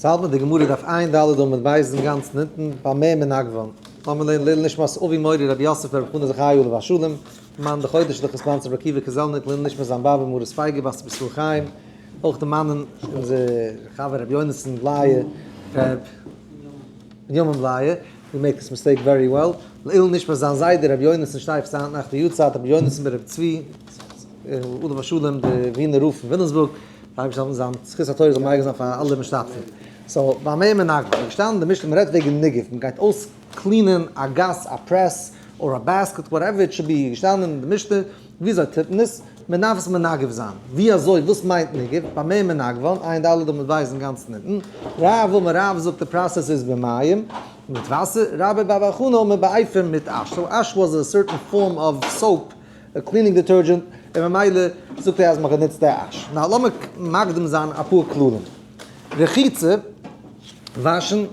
ס'האלט מיט די גמרא דף ע"ד עמוד ב' אינגאנצן אונטן במה מנגבן. לאמיר לערנען לעילוי נשמת אבי מורי רבי יוסף ברב חנא זכאי עליו השלום, מאן דחודש לחספאנסער רבי עקיבא קעזעלניק לעילוי נשמת זיין באבע מרת פייגא בת רבי ישראל חיים, אויך די מאנען אונזער חבר רבי יונתן בלייע, ר' בנימין בלייע, you make this mistake very well, לעילוי נשמת זיין זיידע רבי יונתן שטייף ס'היינט נאכט די יארצייט רבי יונתן בן רבי צבי עליו השלום די ווינער רב פון וויליאמסבורג. די אייבערשטער זאל זיין זכות התורה זאל מגין זיין פאר אלע משתתפים. so במה מנגבין איז געשטאנען די משנה מ'רעדט וועגן ניגוב מ'גייט אויס clean ען א גאס א press or א basket whatever it should be איז געשטאנען אין די משנה וויאזוי טוט מען עס מ'דארף עס מנגב זיין ווי אזוי וואס מיינט ניגוב במה מנגבין ע"ד עמוד ב' אינגאנצן אונטן רב אמר רב זאגט די process איז במים מיט וואסער רבה בר בר חנה אמר באפר מיט אש so אש was a certain form of soap א cleaning detergent, און ממילא זאגט ער אז מען האט גענוצט די אש. now לאמיר מקדים זיין אפאר כללים. רחיצה, וואשן,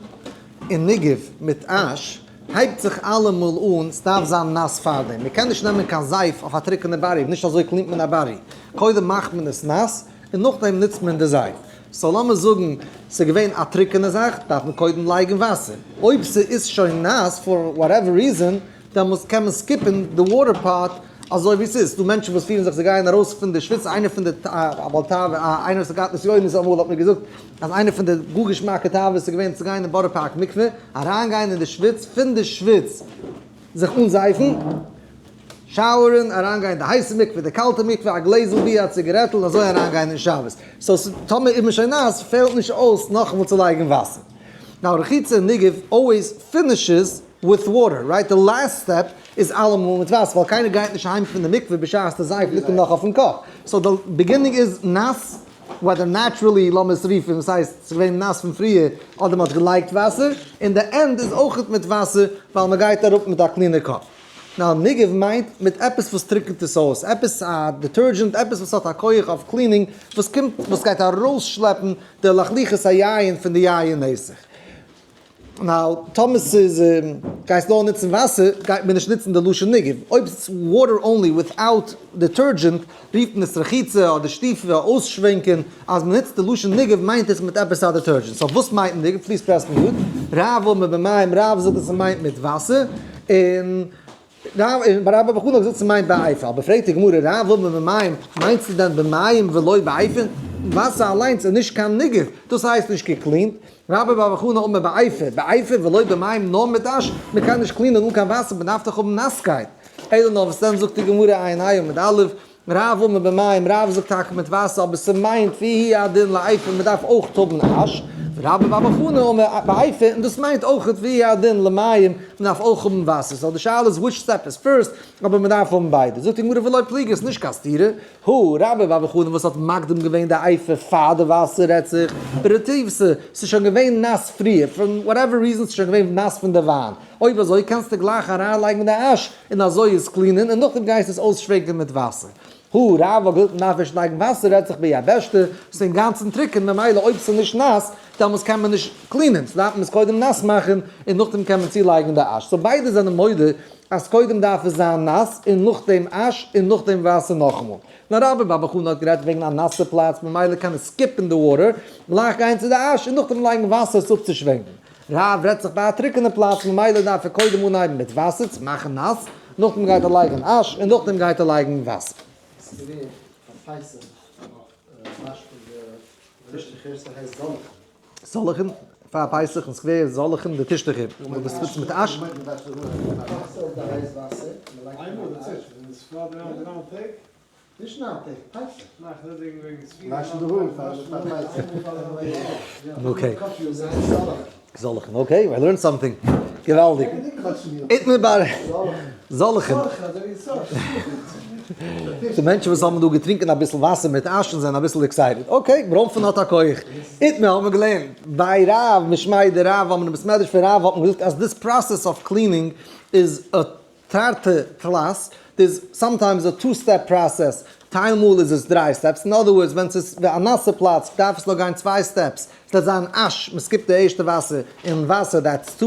און ניגוב מיט אש הייבט זיך אלעמאל אן, ס'דארף זיין נאס פארדעם. מען קען נישט נעמען קיין זייף אויף א טרוקענע body, נישט אזוי clean ט מען א body. קודם מאכט מען עס נאס, און נאכדעם נוצט מען די זייף. so לאמיר זאגן ס'איז געווען א טרוקענע זאך, דארף מען קודם לייגן וואסער. אויב ס'איז שוין נאס for whatever reason, דעמאלס קען מען skip ן די water part אזוי ווי ס'איז, ס'דא מענטשן וואס פירן זיך זיי גייען ארויס פון די שוויץ, איינער פון די א בעל תאווה איינער וואס האט געהאט נסיונות אמאל האט מיר געזאגט אז איינער פון די גאר געשמאקע תאוות איז געווען צו גיין אין בארא פארק מקווה אריינגיין אין די שוויץ פון די שוויץ זיך אנזייפן shower ן אריינגיין אין די הייסע מקווה די קאלטע מקווה א גלעזל ביר א ציגערעטל און אזוי אריינגיין אין שבת, so טאמער איז מען שוין נאס פעלט נישט אויס נאכאמאל צו לייגן וואסער. now רחיצה און ניגוב always finishes with water, right? די last step איז אלעמאל מיט וואסער, ווייל קיינער גייט נישט אהיים פון די מקווה בשעת די זייף ליגט אים נאך אויפן קאפ. so די beginning איז נאס, whether naturally, לאמיר עס רופן, וואס הייסט ס'איז געווען נאס פון פריער, אדער מ'האט געלייגט וואסער, און די end איז אויכעט מיט וואסער, ווייל מ'גייט אראפ מיט א clean ער קאפ. now ניגוב מיינט מיט עפעס וואס טרוקנט עס אויס, עפעס א detergent, עפעס וואס האט א כח אויף cleaning, וואס קומט, וואס גייט ארויסשלעפן די לחלוחית היין פון די יין נסך. now טאמער ס'איז גייסט נאר נוצן וואסער גייט מען נישט נוצן די לשון ניגוב, אויב ס'איז water only without detergent רופט מען עס רחיצה אדער שטיפה אויסשווענקען, אז מ'נוצט די לשון ניגוב מיינט עס מיט עפעס א detergent, so וואס מיינט ניגוב? please press mute, רב אמר במים רב זאגט אז ס'מיינט מיט וואסער, און רב און ביי רבה בר בר חנה זאגט ס'מיינט באפר, אבער פרעגט די גמרא רב אמר במים, מיינסטו דען במים ולא באפר? וואסער אליינס איז נישט קיין ניגוב, דאס הייסט נישט גע clean ט, רבה בר בר חנה אמר באפר, באפר ולא במים נאר מיט אש, מ'קען נישט clean ען אן קיין וואסער, מ'דארף דאך האבן נאסקייט. אלא נאר וואס דען זאגט די גמרא עיין ה' עמוד א', רב אמר במים, רב זאגט טאקע מיט וואסער אבער ס'מיינט והוא הדין לאפר מ'דארף אויך האבן אש, ורבה בר בר חנה אמר באפר און דאס מיינט אויך והוא הדין למים מ'דארף אויך האבן וואסער, so די שאלה איז which step is first, אבער מ'דארף האבן ביידע, זאגט די גמרא ולא פליגי ס'איז נישט קיין סתירה, הא רבה בר בר חנה וואס האט מקדים געווען די אפר פאר די וואסער רעדט זיך ברטיבתא, ס'איז שוין געווען נאס פריער, for whatever reason ס'איז שוין געווען נאס פון די וויין, אויב אזוי קענסטו גלייך אריינלייגן די אש און אזוי עס clean ען און נאכדעם גייסטו עס אויסשווענקען מיט וואסער. הא רב האט געזאגט מ'דארף נישט לייגן וואסער רעדט זיך ביבשתא, ס'איז אינגאנצן טרוקן ממילא אויב ס'איז נישט נאס דעמאלס קען מען נישט clean ען, ס'דארף מען עס קודם נאס מאכן און נאכדעם קען מען צולייגן די אש, so ביידע זענען מודה אז קודם דארף עס זיין נאס און נאכדעם אש און נאכדעם וואסער נאכאמאל. נאר רבה בר בר חנה האט גערעדט וועגן א נאסע פלאץ ממילא קען ער skip ן די water, גלייך גיין צו די אש און נאכדעם לייגן וואסער עס אפצושווענקן. רב רעדט זיך ביי א טרוקענע פלאץ ממילא דארף ער קודם אנהייבן מיט וואסער צו מאכן נאס, נאכדעם גייט ער לייגן אש און נאכדעם גייט ער לייגן וואסער. ס'איז געווען פאר פסח נאך וואשט די טישטעכער ס'הייסט זאלעכן. זאלעכן? פאר פסח אין סקווער זאלעכן די טישטעכער און דאס פוצן מיט אש. okay. זאלעכן okay, I learned something. געוואלדיג. איתמר בר זאלעכן. די מענטשן וואס האבן דא געטרינקען אביסל וואסער מיט אשן זענען אביסל excited. okay, ברוינפן האט א כח. איתמר האבן מיר געלערנט ביי רב משמיה דרב האבן אין בית מדרש פון רב האט מען געזאגט אז this process of cleaning איז א תרתי תלת, there's sometimes a two step process, טייל מאל איז עס דריי steps, in other words ווען ס'איז א נאסע פלאץ דארף עס נאר גיין צוויי steps, ס'וועט זיין אש, מ' skip ט די ערשטע וואסער און וואסער that's two,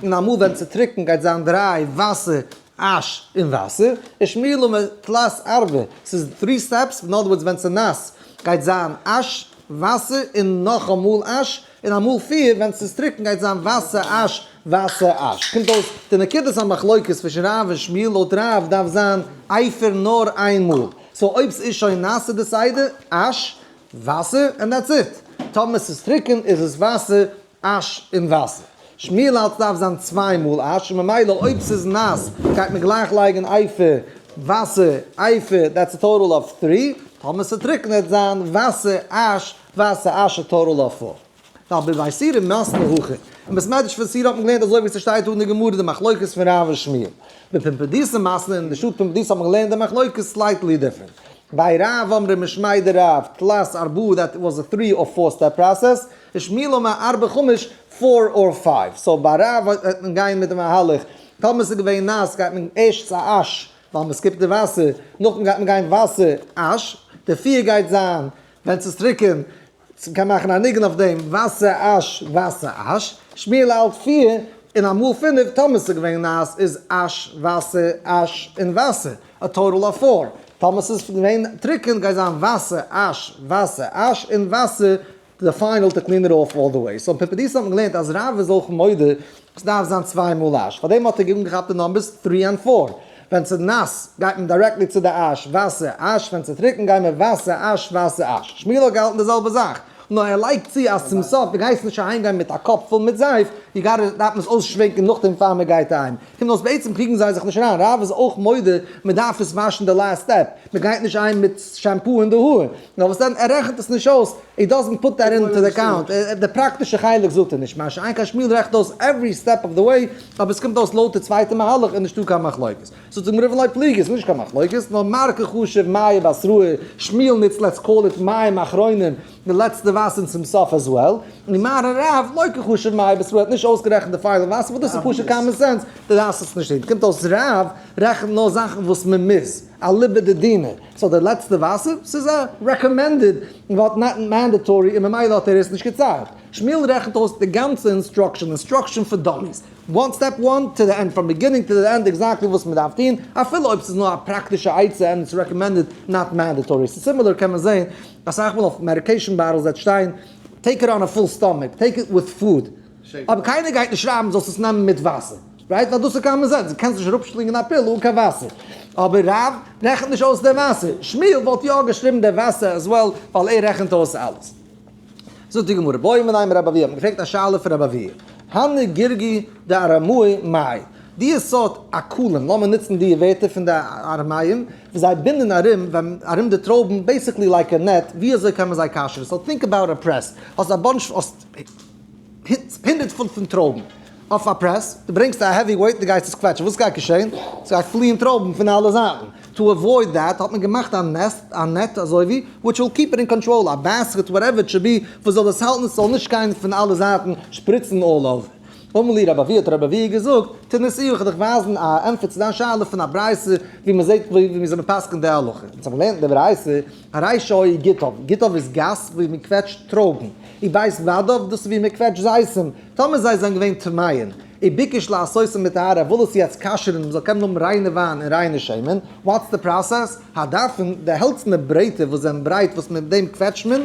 און אמאל ווען ס'איז טרוקן גייט זיין דריי, וואסער, אש, און וואסער, ושמואל אמר תלת ארבע, ס'איז three steps, in other words ווען ס'איז נאס גייט זיין אש, וואסער, און נאכאמאל אש. און אמאל פיר, ווען ס'איז טרוקן גייט זיין וואסער, אש, וואסער, אש. קומט אויס די נקודת המחלוקת צווישן רב און שמואל, לויט רב דארף זיין אפר נאר איין מאל, so אויב ס'איז שוין נאס איז די סדר, אש, וואסער, and that's it. טאמער ס'איז טרוקן איז עס וואסער, אש און וואסער. שמואל האלט ס'דארף זיין צוויי מאל אש, און ממילא אויב ס'איז נאס גייט מען גלייך לייגן אפר, וואסער, אפר, that's a total of three. טאמער ס'איז טרוקן וועט זיין וואסער, אש, וואסער, אש, a total of four. ווייל בבית סורא מתנו הכי. אין בית מדרש פון סורא האט מען געלערנט אזוי ווי ס'שטייט דא אין די גמרא די מחלוקת פון רב און שמואל. בפומבדיתא מתנו אין די שטאט פומבדיתא האט מען געלערנט די מחלוקת slightly different. ביי רב אמרי משמיה דרב תלת ארבעה that was a three or four step process, ושמואל אמר ארבע חמש four or five. So ביי רב וועט מען גיין מיט די מהלך, טאמער ס'איז געווען נאס גייט מען ערשט צו אש ווייל מען skip ט די וואסער, נאכדעם גייט מען גיין וואסער אש, די פיר גייט זיין ווען ס'איז טרוקען, מ'קען מאכן א ניגון אויף דעם, וואסער אש וואסער אש, שמואל האלט פיר און אמאל פינף, טאמער ס'איז געווען נאס איז אש וואסער אש און וואסער, a total of four, טאמער ס'איז געווען טרוקען גייט זיין וואסער אש וואסער אש און וואסער די final to clean it off all the way. So אין פומבדיתא האט מען געלערנט אז רב איז אויך מודה ס'דארף זיין צוויי מאל אש, פארדעם האט ער אנגעכאפט די numbers three און four. ווען ס'איז נאס גייט מען directly צו די אש, וואסער, אש, ווען ס'איז טרוקן גייט מען וואסער, אש, וואסער, אש. שמואל האט געהאלטן די זעלבע זאך, נאר ער לייגט צו אז צום סוף דו גייסט נישט אהיימגיין מיט א קאפ פול מיט זייף, you gotta דארף מען עס אויסשווענקען נאכדעם פאר מען גייט אהיים. קומט אויס בעצם קריגן זיי זיך נישט אריין, רב איז אויך מודה מען דארף עס וואשן די last step, מען גייט נישט אהיים מיט shampoo אין די האר, נאר וואס דען ער רעכנט עס נישט אויס, he doesn't put that into the count, די פראקטישע חלק זאגט ער נישט, מה שאין כן שמואל רעכנט אויס every step of the way, אבער עס קומט אויס לויט די צווייטע מהלך איז נישטא קיין מחלוקת. זאגט די גמרא ולא פליגי, עס איז נישט קיין מחלוקת, נאר מר קא חשיב מיא בתראה, שמואל נוצט let's call it מים אחרונים, די לעצטע וואסער צום סוף as well, און מר רב לא קא חשיב מיא בתראה האט נישט אויסגערעכנט די final וואסער, וואס דאס איז פשוט common sense, דו דארפסט עס נישט טון. קומט אויס רב רעכנט נאר זאכן וואס מען מוז, אליבא דדינא, so די לעצטע וואסער, ס'איז א recommended but not mandatory און ממילא האט ער עס נישט געציילט. שמואל רעכנט אויס די גאנצע instruction, instruction for dummies, one step one to the end, from beginning to the end exactly וואס מען דארף טון, אפילו אויב ס'איז נאר א פראקטישע עצה and it's recommended not mandatory. ס'איז similar קען מען זעהן אסאך מאל אויף medication bottles וועט שטיין take it on a full stomach, take it with food, אבער קיינער גייט נישט שרייבן זאלסט עס נעמען מיט וואסער, right? ווייל דאס איז common sense, דו קענסט נישט אראפשלינגען א pill אן קיין וואסער. אבער רב רעכנט נישט אויס די וואסער, שמואל וואלט יא געשריבן די וואסער as well, ווייל ער רעכנט אויס אלעס. זאגט די גמרא, בעו מיניה מרבי אבהו, האט מען געפרעגט א שאלה פון רבי אבהו, הני גירגי דארמאי מאי, די סארט עקלים, לאמיר נוצן די ווערטער פון די ארמאים, וואס זיי בינדן ארום ווען ארום די טרויבן, basically like a net, ווי אזוי קען מען זיי כשר'ן? so think about a press, האסט א bunch, האסט הונדערט פונט פון טרויבן אויף א press, דו ברענגסט א heavy weight, דו גייסט עס קוועטשן, וואס גייט געשען? ס'גייט פליען טרויבן פון אלע זייטן. to avoid that האט מען געמאכט א nest, א net אזוי ווי, which will keep it in control, א basket whatever it should be, וואס זאל עס האלטן עס זאל נישט גיין פון אלע זייטן שפריצן all over. אמר להו רבי אבהו האט רבי אבהו געזאגט, תניתוה איך וועל דיך ווייזן א ענטפער צו דיין שאלה פון א ברייתא ווי מען זעט ווי מיר זענען פסק'ן די הלכה. אונז האבן געלערנט אין די ברייתא, הרי שהיו גיטיו, גיטיו איז גאס ווי מען קוועטשט טרויבן, ובית בדיו דאס איז ווי מען קוועטשט זיתים, טאמער זיי זענען געווען טמאין, וביקש לעשותן בטהרה, ער וויל עס יעצט כשר'ן מען זאל קענען האבן ריינע וויין און ריינע שמן, what's the process? הדפין, די העלצערנע ברעטער וואס זענען ברייט וואס מיט דעם קוועטשט מען,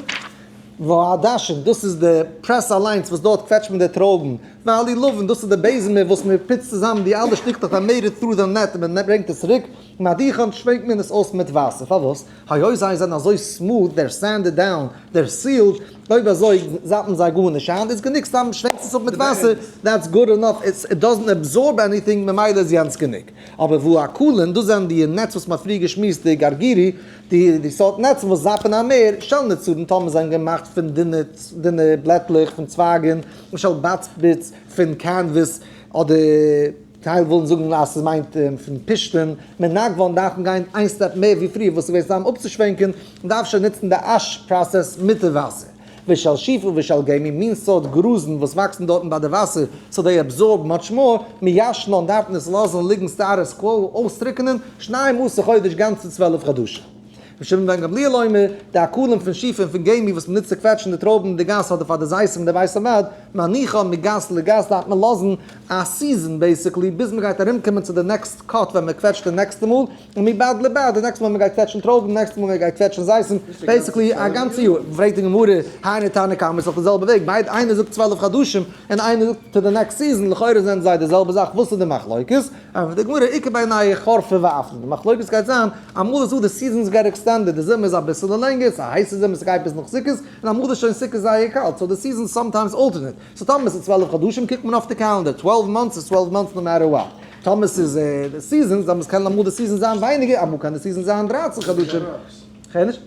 והעדשים, דאס איז די press אליינס וואס דארט קוועטשט מען די טרויבן, והלולבין, דאס איז די בעזעמער וואס מען פוצט צוזאמען די אלע שטיקלעך that made it through the net און מען ברענגט עס צוריק, מדיחן שווענקט מען עס אויס מיט וואסער, פארוואס? היות זיי זענען אזוי smooth, they're sanded down, they're sealed, אויב אזוי זאפן זיי גארנישט איין, איז גענוג סתם שווענקסט עס אפ מיט וואסער, that's good enough, it doesn't absorb anything, ממילא איז יענץ גענוג. אבער והעקלין, דאס זענען די נעץ וואס מ'האט פריער געשמועסט, די גרגירי, די סארט נעצן וואס זאפן א מער, של נצורין טאמער זענען געמאכט פון דינע בלעטלעך, פון צווייגן, למשל בצבץ, פון canvas, אדער טייל ווילן זאגן אז ס'מיינט פון פשתן, מנגבן דארף מען גיין איין step מער ווי פריער וואס איז געווען סתם אפצושווענקען, מ'דארף שוין נוצן די אש process מיט די וואסער. ושל שיפה ושל גמי, מין סארט גראזן וואס וואקסן דארטן ביי די וואסער, so they absorb much more, מיישנן דארף מען עס לאזן ליגן status quo אויסטרוקענען, שנים עשר חודש גאנצע 12 חדשים. ר' שמעון בן גמליאל אומר, די עקלים פון שיפה און פון גמי וואס מ'נוצט צו קוועטשן די טרויבן אין די גאס אדער פאר די זיתים אין די בית הבד, מניחן מגת לגת דארף מען לאזן א season basically ביז מען גייט ארומקומען צו די next cut ווען מען קוועטשט די נעקסטע מאל, און מבד לבד די נעקסטע מאל מען גייט קוועטשן טרויבן, די נעקסטע מאל מען גייט קוועטשן זיתים, basically א גאנצע יאר. פרעגט די גמרא, היינו תנא קמא איז דאך די זעלבע וועג, ביידע איינער זאגט 12 חדשים און איינער זאגט to the next season, לכאורה זענען זיי די זעלבע זאך, וואס איז די מחלוקת? ענטפערט די גמרא, איכא בינייהו חורפא ואפלא, די מחלוקת גייט זיין, אמאל איז דא די seasons get extended, די זומער איז אביסעלע לענגער, ס'איז א הייסע זומער ס'גייט ביז נאך סוכות, און אמאל איז שוין סוכות זייער קאלט, so די seasons sometimes alternate, so טאמער ס'איז 12 חדשים קוקט מען אויף די calendar, 12 months איז 12 months no matter what, טאמער ס'איז די seasons, דאן קען אמאל די season זיין ווייניגער, אמאל קען די season זיין 13 חדשים. כ'הער נישט?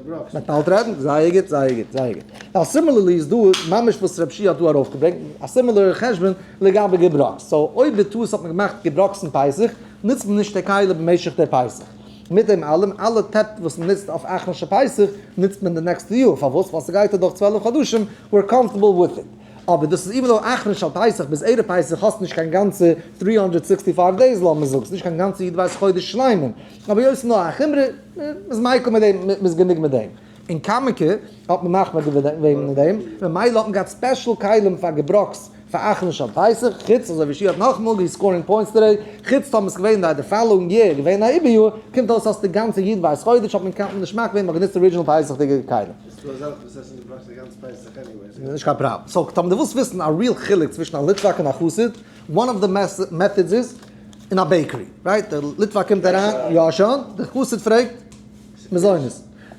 מ'וועט באלד רעדן, זייער גוט, זייער גוט, זייער גוט. Now similarly איז דא ממש וואס רב שי' האט דא ארויפגעברענגט, א similar חשבון לגבי געבראקס. So אויב בטעות האט מען געמאכט געבראקס אין פסח, נוצט מען נישט די כלי במשך דער פסח. מיט דעם אלעם, אלע טעפ וואס מען נוצט אויף אחרון של פסח, נוצט מען די נעקסטע יאר. פארוואס? ווייל ס'גייט אדורך 12 חדשים, we're comfortable with it. אבער דאס איז even though אחרון של פסח ביז ערב פסח האסט נישט קיין גאנצע 365 days, לאמיר זאגן, ס'איז נישט קיין גאנצע י"ב חודש שלימים. אבער היות ס'איז נאר א חומרא, מ'איז מיקל מיט דעם, מ'איז גענוג מיט דעם. אין קאמיקע האט מען מחמיר געווען מיט דעם, ממילא האט מען געהאט special כלים פאר געבראקס פאר אחרון של פסח, חוץ אזוי ווי שי האט נאכאמאל גע scoring points today, חוץ טאמער ס'איז געווען די following year געווען א איבער יאר, קומט אויס אז די גאנצע י"ב חודש האט מען קיינמאל נישט מחמיר געווען, מ'האט גענוצט original פסח'דיגע כלים. איז דא אזעלכע וואס עסן געבראקס די גאנץ פסח anyways? נישט קיין פראבלעם. So טאמער דו ווילסט וויסן א real חילוק צווישן א ליטוואק און א חסיד, one of the methods איז אין א bakery, right? דער ליטוואק קומט אריין, יא שוין, דער חסיד פרעגט, מזונות.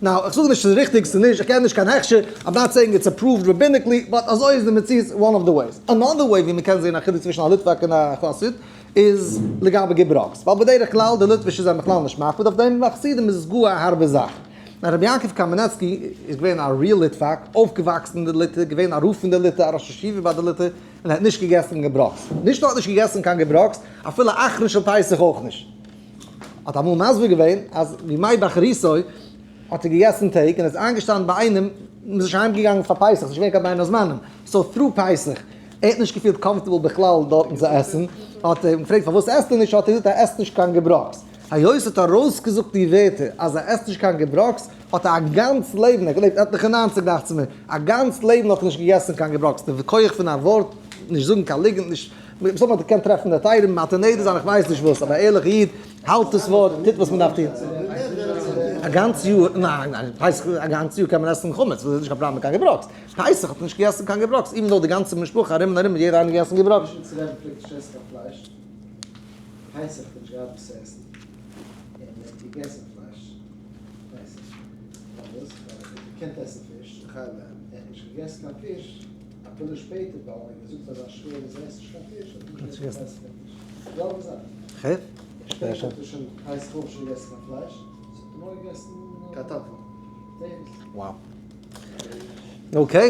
Now, איך זאג נישט ס'איז ריכטיג, ס'איז נישט, איך געב נישט קיין הכשר, I'm not saying it's approved rabbinically, but אזוי איז די מציאות, one of the ways. Another way ווי מ'קען זען א חילוק צווישן א ליטוואק און א חסיד, איז לגבי געבראקס. ווייל בדרך כלל די ליטווישע זענען בכלל נישט מקפיד אויף דעם, ביי חסידים איז עס גאר א הארבע זאך. Now, רבי יעקב קאמינעצקי איז געווען א real ליטוואק, אויפגעוואקסן אין די ליטע, געווען א רב פון די ליטע, א ראש ישיבה ביי די ליטע, און ער האט נישט געגעסן געבראקס. נישט נאר האט נישט געגעסן קיין געבראקס, אפילו אחרון של פסח אויך נישט. האט אמאל מסביר געווען אז בימי בחרותו האט ער געגעסן טעג און ער איז איינגעשטאנען ביי איינעם, מען איז נישט אהיים געגאנגען פאר פסח, ס'איז נישט געווען קיין בין הזמנים, so through פסח, ער האט נישט געפילט comfortable בכלל דארטן צו עסן, האט ער אים געפרעגט פארוואס עסט ער נישט, האט ער געזאגט ער עסט נישט קיין געבראקס. היות ער האט ארויסגעזאגט די ווערטער אז ער עסט נישט קיין געבראקס, האט ער א גאנץ לעבן, ער האט געלעבט עטליכע ניינציג דאכט זיך מיר, א גאנץ לעבן האט ער נישט געגעסן קיין געבראקס, די כח פון א ווארט, נישט זאגן קיין ליגנט, נישט, מסתמא האט ער געקענט טרעפן די תירוץ, מתיר נדר זיין, איך ווייס נישט וואס, אבער א ערליכע איד האלט דאס ווארט, טוט וואס מען דארף טון. א גאנץ יאר, ניין, ניין, פסח א גאנץ יאר קען מען עסן חמץ, דאס איז נישט קיין פראבלעם מיט קיין געבראקס. פסח האט מען נישט געגעסן קיין געבראקס, even though די גאנצע משפחה ארום און ארום האט יעדער איינער געגעסן געבראקס. וויזשניצער רבי פלעגט נישט עסן קיין פלייש, פסח האט ער נישט געהאט וואס צו עסן, און ער האט געגעסן פלייש פסח, פארוואס? ווייל ער האט געקענט עסן פיש, ער האט נישט געגעסן קיין פיש אפילו שפעטער ווייל ער האט געזאגט פאר זיין שווער אז ער עסט נישט קיין פיש, האט ער נישט געגעסן פסח קיין פיש, די זעלבע זאך. שפעטער האט ער שוין פסח אויך שוין געגעסן קיין פלייש, סאו האט ער נאר געגעסן קארטאפל. Wow. Okay.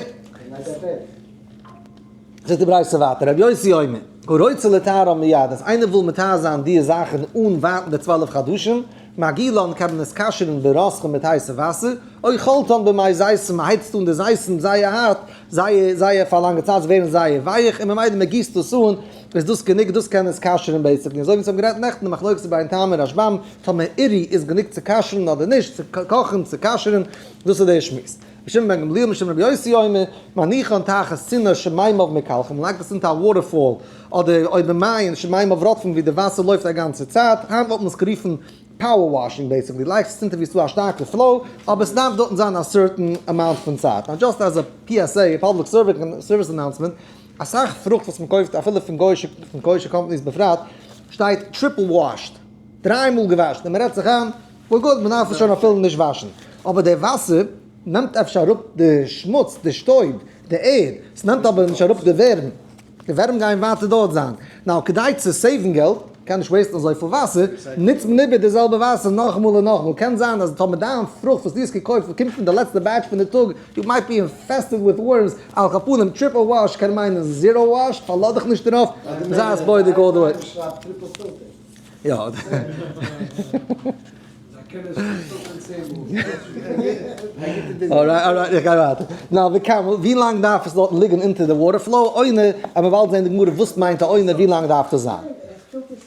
זאגט די ברייתא ווייטער, רבי יוסי אומר, הרוצה לטהרן מיד, אז איינער וויל מטהר זיין די זאכן אן ווארטן די 12 חדשים, מגעילן קען מען עס כשר'ן ברותחין מיט הייסע וואסער, או חולטן במי זיתים, מען הייצט אן די זיתים זייער הארט, זייער זייער פאר א לאנגע צייט, זיי ווערן זייער ווייך, און ממילא מען גיסט דאס אן, איז דאס גענוג, דאס קען עס כשר'ן basically. אזוי ווי אונז האבן גערעדט נעכטן די מחלוקת בין טעמי רשב"ם, טאמער עירוי איז גענוג צו כשר'ן אדער נישט, צו קאכן, צו כשר'ן, דאס איז דער שמועס. רבי שמעון בן גמליאל משום רבי יוסי אומר, מניחן תחת צינור שמימיו מקלחין, מ'לייגט עס אונטער א waterfall, אדער אויב במעיין שמימיו רודפין ווי די וואסער לויפט א גאנצע צייט, היינט וואלט מען עס גערופן power washing basically, לייגסט עס אונטער ווי עס איז דא א שטארקע flow, אבער עס דארף דארטן זיין א certain amount פון צייט. Now just as a PSA, public service announcement, אסאך פרוכט וואס מען קויפט אפילו פון גוי'אישע פון גוי'אישע companies בפרט, שטייט triple washed, דריי מאל געוואשן, און מען רעדט זיך איין, well good, מען דארף עס שוין אפילו נישט וואשן. אבער די וואסער נעמט אפשר אראפ די שמוץ, די שטויב, די ערד, ס'נעמט אבער נישט אראפ די ווערעם. די ווערעם גייען ווייטער דארט זיין. Now, כדי צו save ן געלט, קען נישט waste ן אזויפיל וואסער, נוצט מען איבער די זעלבע וואסער נאכאמאל און נאכאמאל. קען זיין אז טאמער דיין פרוכט וואס דו האסט געקויפט קומט פון די לעצטע batch פון די טאג, you might be infested with worms, על כל פנים, triple wash קען מיינען zero wash, פארלאז דיך נישט דערויף, זיי עס בודק all the way. יא. Alright alright איך גיי ווייטער. Now וכמה, ווי לאנג דארף עס דארטן ליגן אונטער די water flow? עונה, אז מען וואלט זען די גמרא וואס מיינט א עונה ווי לאנג דארף דאס זיין?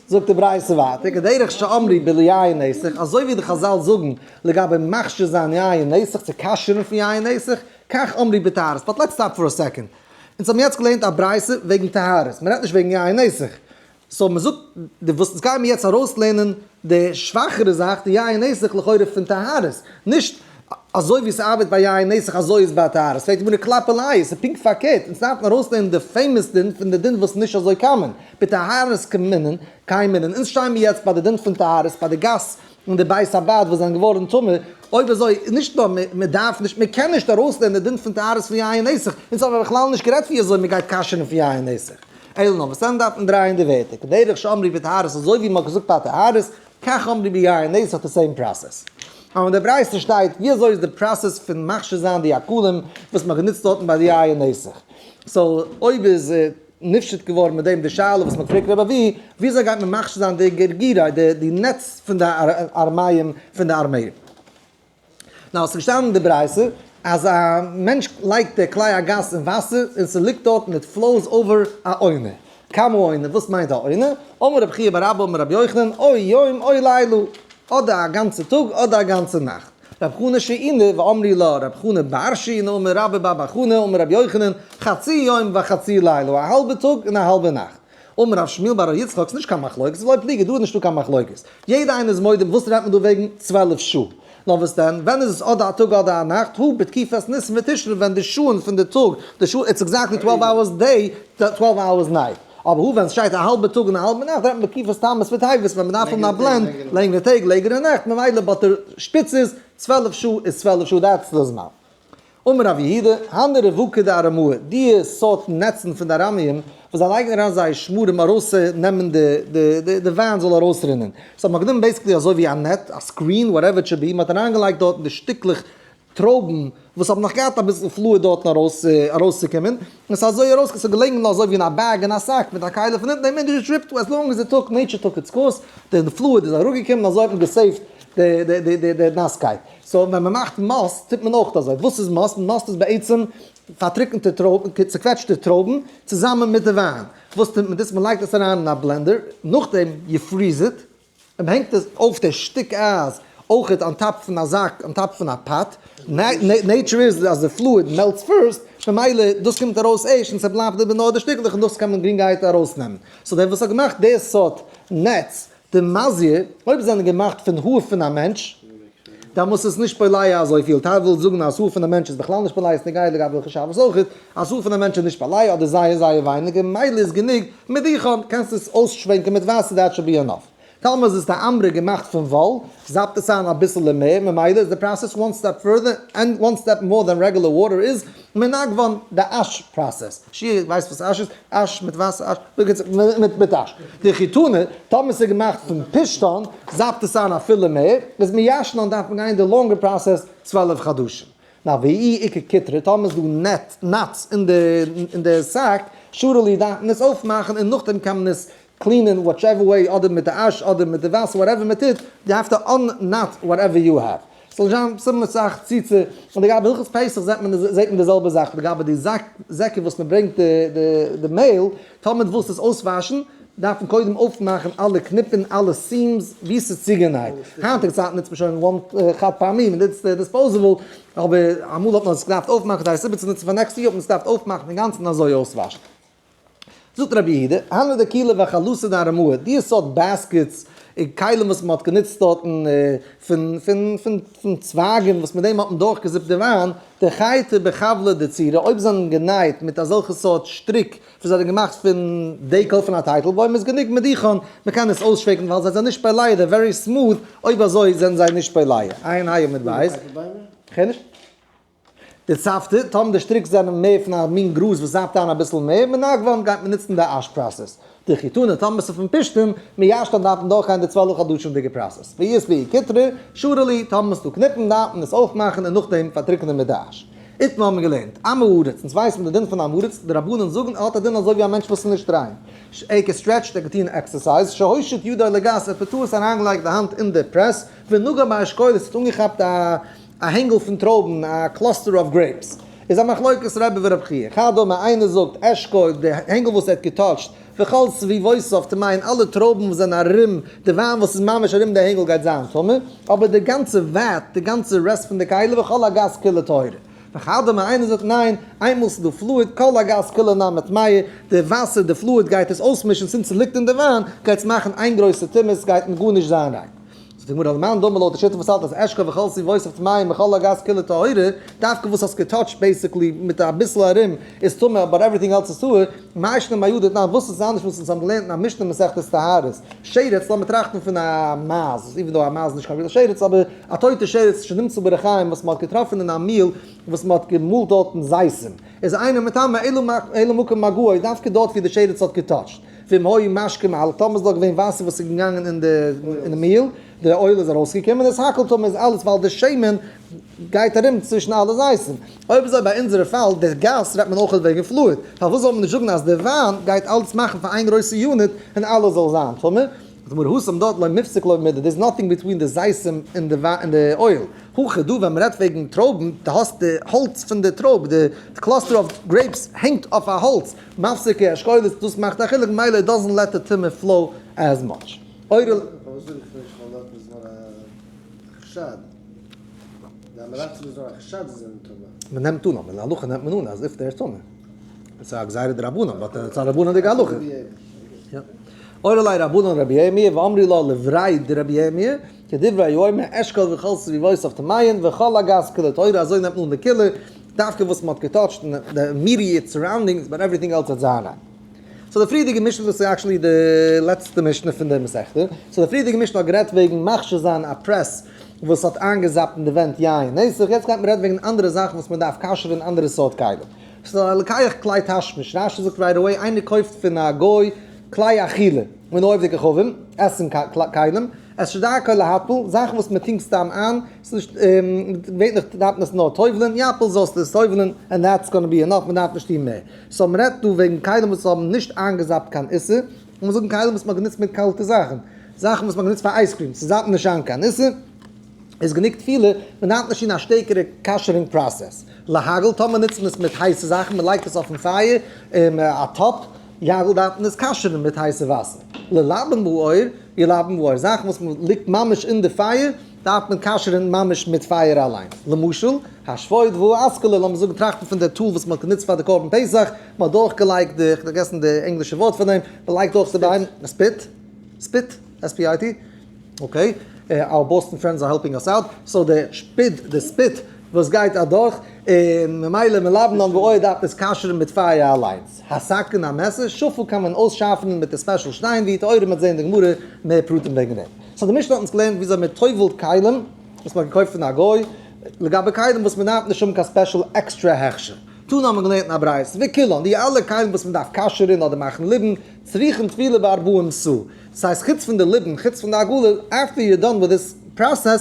זאגט די ברייתא ווייטער, כדרך שאמרו ביין נסך, אזוי ווי די חזל זאגן לגבי מכשיר זיין יין נסך צו כשר'ן פון יין נסך, כך אמרו בטהרות, but let's stop for a second. אונז האבן יעצט געלערנט א ברייתא וועגן טהרות, מען רעדט נישט וועגן יין נסך. So מען זאגט, די וואס אונז גייען מיר יעצט ארויסלערנען די שוואכערע זאך, די יין נסך לכאורה פון טהרות, נישט אזוי ווי ס'ארבעט ביי יין נסך אזוי איז ביי טהרות, פרעגט די גמרא כלפי לייא, ס'איז פונקט פארקערט, אונז דארפן ארויסלערנען די famous דין פון די דין וואס איז נישט אזוי common, בטהרות קמינן, קיימינן, אונז שטייען מיר יעצט ביי די דין פון טהרות ביי די גאס און די בית הבד וואס זענען געווארן טמא, אויב אזוי איז נישט נאר מען דארף נישט, מען קען נישט ארויסלערנען די דין פון טהרות פון יין נסך, אונז האבן בכלל נישט גערעדט ווי אזוי מען גייט כשר'ן פון יין נסך, אלא נאר וואס דען דארף מען דרייען די ווערטער, כדרך שאמרו בטהרות אזוי ווי מען האט געזאגט ביי טהרות, כך אמרו ביין נסך די same process. אבער אין די ברייתא שטייט ווי אזוי איז די process פון מכשיר זיין די עקלים וואס מען האט גענוצט דארטן ביי די יין נסך. So אויב איז נפשט געווארן מיט דעם די שאלה וואס מען פרעגט רבי אבהו, וויאזוי גייט מען מכשיר זיין די גרגירי, די נעץ פון די ארמיים פון די ארמיים. נאר עס איז געשטאנען אין די ברייתא אז א מענטש לייגט די כלי הגת אין וואסער און ס'ליגט דארט און it flows over א עונה. כמה עונה? וואס מיינט א עונה? אמר רבי חייא בר אבא אמר רבי יוחנן, או יום או לילה, אדער א גאנצע טאג אדער א גאנצע נאכט. רב חנא שיעינא ואמרי לה רב חנא בר שיעינא אמר רבה בר בר חנא אמר רבי יוחנן, חצי יום וחצי לילה, א האלבע טאג און א האלבע נאכט. אמר רב שמואל בר ר' יצחק, ס'נישט קיין מחלוקת, ולא פליגי, דא איז נישטא קיין מחלוקת. יעדע איינער איז מודה, וואס רעדט מען דא וועגן 12 שעה? נאר וואס דען, ווען איז עס אדער א טאג אדער א נאכט, הא בתקופת ניסן ותשרי ווען די שעה'ן פון די טאג, די שעה, it's exactly 12 hours day, 12 hours night. אבער הא ווען ס'שטייט א האלבע טאג און א האלבע נאכט רעדט מען בתקופת תמוז וטבת ווען מ'דארף האבן א blend, לענגערע טעג, לענגערע נעכט, ממילא but די שפיץ איז 12 שעה איז 12 שעה that's די זמן. אמר רב יהודה, הני רבקי דארמאי, די סארט נעצן פון די ארמיים, וואס זיי לייגן אריין זייער שמרים ארויסצונעמען די וויין זאל ארויסרינען. So האט מען גענומען basically אזוי ווי א net, א screen, whatever it should be, מען האט אריינגעלייגט דארטן די שטיקלעך טרויבן וואס האבן נאך געהאט אביסל fluid דארטן ארויסצוקומען, און ס'איז אזוי ארויס, ס'איז געלעגן אזוי ווי אין א bag אין א זאק מיט א כלי פון אונטן, און מען dripped as long as it took, nature took its course, די fluid איז אראפגעקומען, אזוי האט מען גע save ט די נאסקייט. So ווען מען מאכט מאסט טוט מען אויך אזוי. וואס איז מאסט? מאסט איז בעצם פארטריקענטע טרויבן, צעקוועטשטע טרויבן צוזאמען מיט די וויין. וואס טוט מען דאס? מען לייגט עס אריין אין א blender, נאכדעם you freeze it, און מען הענגט עס אויף די שטיק אייז אויכעט on top פון א זאק, on top פון א pot. Nature איז אז די fluid melts first, ממילא דאס קומט ארויס ערשט און ס'בלייבט איבער נאר די שטיקלעך און דאס קען מען גרינגערהייט ארויסנעמען. So דער וואס האט געמאכט די סארט נעץ, די מזיע, אויב זענען געמאכט פון האר פון א מענטש, דאן מוז עס נישט בולע אזויפיל, טייל ווילן זאגן אז האר פון א מענטש איז בכלל נישט בולע, ס'נוגע לגבי הלכות שבת אויכעט, אז האר פון א מענטש איז נישט בולע אדער זייער זייער ווייניג און ממילא איז גענוג מדיחן, קענסט עס אויסשווענקען מיט וואסער that should be enough. טאמער איז עס די אמרה געמאכט פון וואל, זאפט עס איין אביסעלע מער, ממילא איז די process one step further and one step more than regular water איז מנגבן די אש process. שיער ווייסט וואס אש איז? אש מיט וואסער, אש מיט אש. דחיטנא, טאמער ס'איז געמאכט פון פשתן, זאפט עס איין אפילו מער, איז מיישנן דארף מען גיין די longer process 12 חדשים. נא ואי איכא קיטרי, טאמער איז דא נעט, knots אין די זאק, שרי להו דארף מען עס אויפמאכן און נאכדעם קען מען עס clean ען whichever way אדער מיט די אש אדער מיט די וואסער whatever מען טוט, you have to unknot whatever you have. ס'זאל נישט זיין סימן סך ציצה, און לגבי הלכות פסח זעט מען זעט מען די זעלבע זאך לגבי די זאק זעקער וואס מען ברענגט די די מעהל, טאמער דו ווילסט עס אויסוואשן דארף מען קודם אויפמאכן אלע קניפן אלע seams ווי ס'איז צוגענייט, היינטיגע צייטן נוצט מען שוין one חד פעמי מען נוצט disposable, אבער אמאל האט מען עס געדארפט אויפמאכן כדי עס איבערצונוצן פאר next יאר האט מען עס געדארפט אויפמאכן אינגאנצן אזוי אויסוואשן. זאגט רבי יהודה, הני דקולי וחלתא דארמאי, די סארט baskets און כלים וואס מען האט גענוצט דארטן פון פון פון פון צווייגן וואס מיט דעם האט מען דורכגעזיפט די וויין, דחייטי בחבלא דצירא, אויב זענען גענייט מיט אזעלכע סארט שטריק וואס זענען געמאכט פון דקל פון א טייטלבוים איז גענוג מדיחן, מען קען עס אויסשווענקן ווייל זיי זענען נישט בולע, they're very smooth, אויב אזוי זענען זיי נישט בולע. עיין ה' עמוד בית. כ'הער נישט. דצפתא, טאמער די שטריק זענען מער פון א מין גראז וואס זאפט איין אביסל מער, מנגבן גייט מען נוצן די אש process. דחיטנא, טאמער ס'איז פון פשתן, מיישנן דארף מען דורכגיין די 12 חדשים'דיגע process. ואי אית בהו קיטרי, שרי להו, טאמער ס'דא קניפן דארף מען עס אויפמאכן און נאכדעם פארטריקענען מיט די אש. איתמר האבן מיר געלערנט, עם הארץ, אונז ווייסן די דין פון עם הארץ, די רבנן זאגן ער האט א דין אזוי ווי א מענטש וואס איז נישט ריין. ער גע stretch ט, ער האט געטון exercise, שהושיט ידו לגת, ער האט בטעות אריינגעלייגט די האנט אין די press, ונגע באשכולת, האט אנגעכאפט א א הענגל פון טרויבן, א cluster of grapes, איז א מחלוקת רבי ורבי חייא. חד אמר, איינער זאגט, אשכול, די הענגל וואס ער האט גע touch ט, וכל סביבותיו טמאין, אלע טרויבן וואס זענען ארום, די וויין וואס איז ממש ארום די הענגל גייט זיין טמא, אבער די גאנצע vat, די גאנצע rest פון די כלי, וכל הגת כולה טהורה. וחד אמר איינער זאגט ניין, איינמאל ס'איז דא fluid, כל הגת כולה נמי טמאה, די וואסער, די fluid גייט עס אויסמישן, since ס'ליגט אין די וויין, גייט עס מאכן איין גרויסע טומאה, ס'גייט גארנישט זיין ריין. זאגט די גמרא, למאן דאמר לויט די שיטה וואס האלט אז אשכול וכל סביבותיו טמאים וכל הגת כולה טהורה, דווקא וואס האסט געטאטשט basically מיט אביסל ארום איז טמא but everything else איז טהור, מאי שנא מהא דתנן, וואס איז אנדערש וואס אונז האבן געלערנט אין א משנה מסכת טהרות, שרץ, לאמיר טראכטן פון א מייז, even though א מייז איז נישט קיין real שרץ, אבער א טויטע שרץ שנמצא בריחיים וואס מען האט געטראפן אין א מיל וואס מען האט געמאלט דארטן זיתים, איז אינו מטמא אלא מקום מגעו, דווקא דארט ווי די שרץ האט געטאטשט. ואם היה משקה מהלך, טאמער איז דארט געווען וואסער וואס איז געגאנגען אין די אין די מיל, די oil איז ארויסגעקומען, איז הכל טמא איז אלעס ווייל די שמן גייט ארום צווישן אלע זיתים. אויב אזוי ביי אונזערע פאל, די גת רעדט מען אויך וועגן fluid, פארוואס זאל מען נישט זאגן אז די וויין גייט אלעס מאכן פאר איין גרויסע unit און אלעס זאל זיין טמא? זאגט די גמרא התם דארט לא מיפסק ליה מידי, there is nothing between די זיתים און די און די oil. הכא דא ווען מ'רעדט וועגן טרויבן, דו האסט די האלץ פון די טרויב, די cluster of grapes הענגט אויף א האלץ, מפסקי אשכולות, דאס מאכט א חילוק, מילא it doesn't let the טומאה flow as much. אוירל. פארוואס זאג איך נישט ווייל דארט איז נאר א חשד? די עם הארצים איז נאר א חשד זיי זענען טמא. מ'נעמט אן, אבער להלכה נעמט מען אן אז if they're טמא. ס'איז א גזירה דרבנן, but ס'איז א רבנן'דיגע הלכה. אוירל רבנן רבי ירמי' ואמרי לה לברי דרבי ירמי', כדברי היומא, אשכול וכל סביבותיו טמאין וכל הגת כולה טהורה, אזוי נעמט מען אן די קולא, דווקא וואס מען האט געטאטשט אין די immediate surroundings, but everything else וועט זיין ריין. so די פריערדיגע משנה, דאס איז actually די לעצטע משנה פון די מסכתא, so די פריערדיגע משנה האט גערעדט וועגן מכשיר זיין א press וואס האט איינגעזאפט אין די ווענט יין נסך, יעצט גייט מען רעדן וועגן אנדערע זאכן וואס מען דארף כשר'ן אנדערע סארט כלים. ס'איז א לוקח כלי תשמיש, רש"י זאגט right away, איינער קויפט פון א גוי כלי אכילה, מן העובדי כוכבים, עסן כלים, את שדרכו להטביל, זאכן וואס מען טונקט סתם איין, ס'איז נישט, געווענליך דארף מען עס נאר טובל'ען, יפיל זאלסטו עס טובל'ען, and that's gonna be enough, מען דארף נישט טון מער. so מען רעדט דא וועגן כלים וואס האבן נישט איינגעזאפט קיין איסור, לאמיר זאגן כלים וואס מען האט גענוצט מיט קאלטע זאכן, זאכן וואס מען האט גענוצט פאר ice cream, ס'זאפט נישט איין קיין איסור, איז גענוג טבילה, מען דארף נישט טון א שטערקערע כשר'ינג process. להגעיל, טאמער נוצט מען עס מיט הייסע זאכן, מען לייגט עס אויפן פייער, אין א טאפ, יגעיל דארף מען עס כשר'ן מיט הייסע וואסער. ללבן באור, ילבן באור, זאכן וואס מען ליגט ממש אין די פייער, דארף מען כשר'ן ממש מיט פייער אליין. למשל, השפוד והאסכלה, לאמיר זאגן טראכטן פון די tool וואס מען האט גענוצט פאר די קרבן פסח, מען האט דורכגעלייגט די, כ'האב פארגעסן די ענגלישע ווארט פאר דעם, מען לייגט דורך די בהמה, spit? Spit? S-P-I-T? Okay, our Boston friends are helping us out, so די שפיד, די spit וואס גייט אדורך, און ממילא מלבנן באור דארף עס כשר'ן מיט פייער אליינס. הסכין א מעסער, שפל קען מען אויסשארפענען מיט די special שטיין, והיא טהורה מ'וועט זעהן אין די גמרא מער פרטים וועגן דעם. so די משנה האט אונז געלערנט וויאזוי מען טובל'ט כלים וואס מ'האט געקויפט פון א גוי, לגבי כלים וואס מ'דארף נישט האבן קיין special עקסטרע הכשר. תנא האט מען געלערנט אין א ברייתא, וכולן, די אלע כלים וואס מ'דארף כשר'ן אדער מאכן ליבון, צריכין טבילה בארבעים סאה. ס'הייסט חוץ פון די ליבון, חוץ פון די הגעלה, after you're done with this process,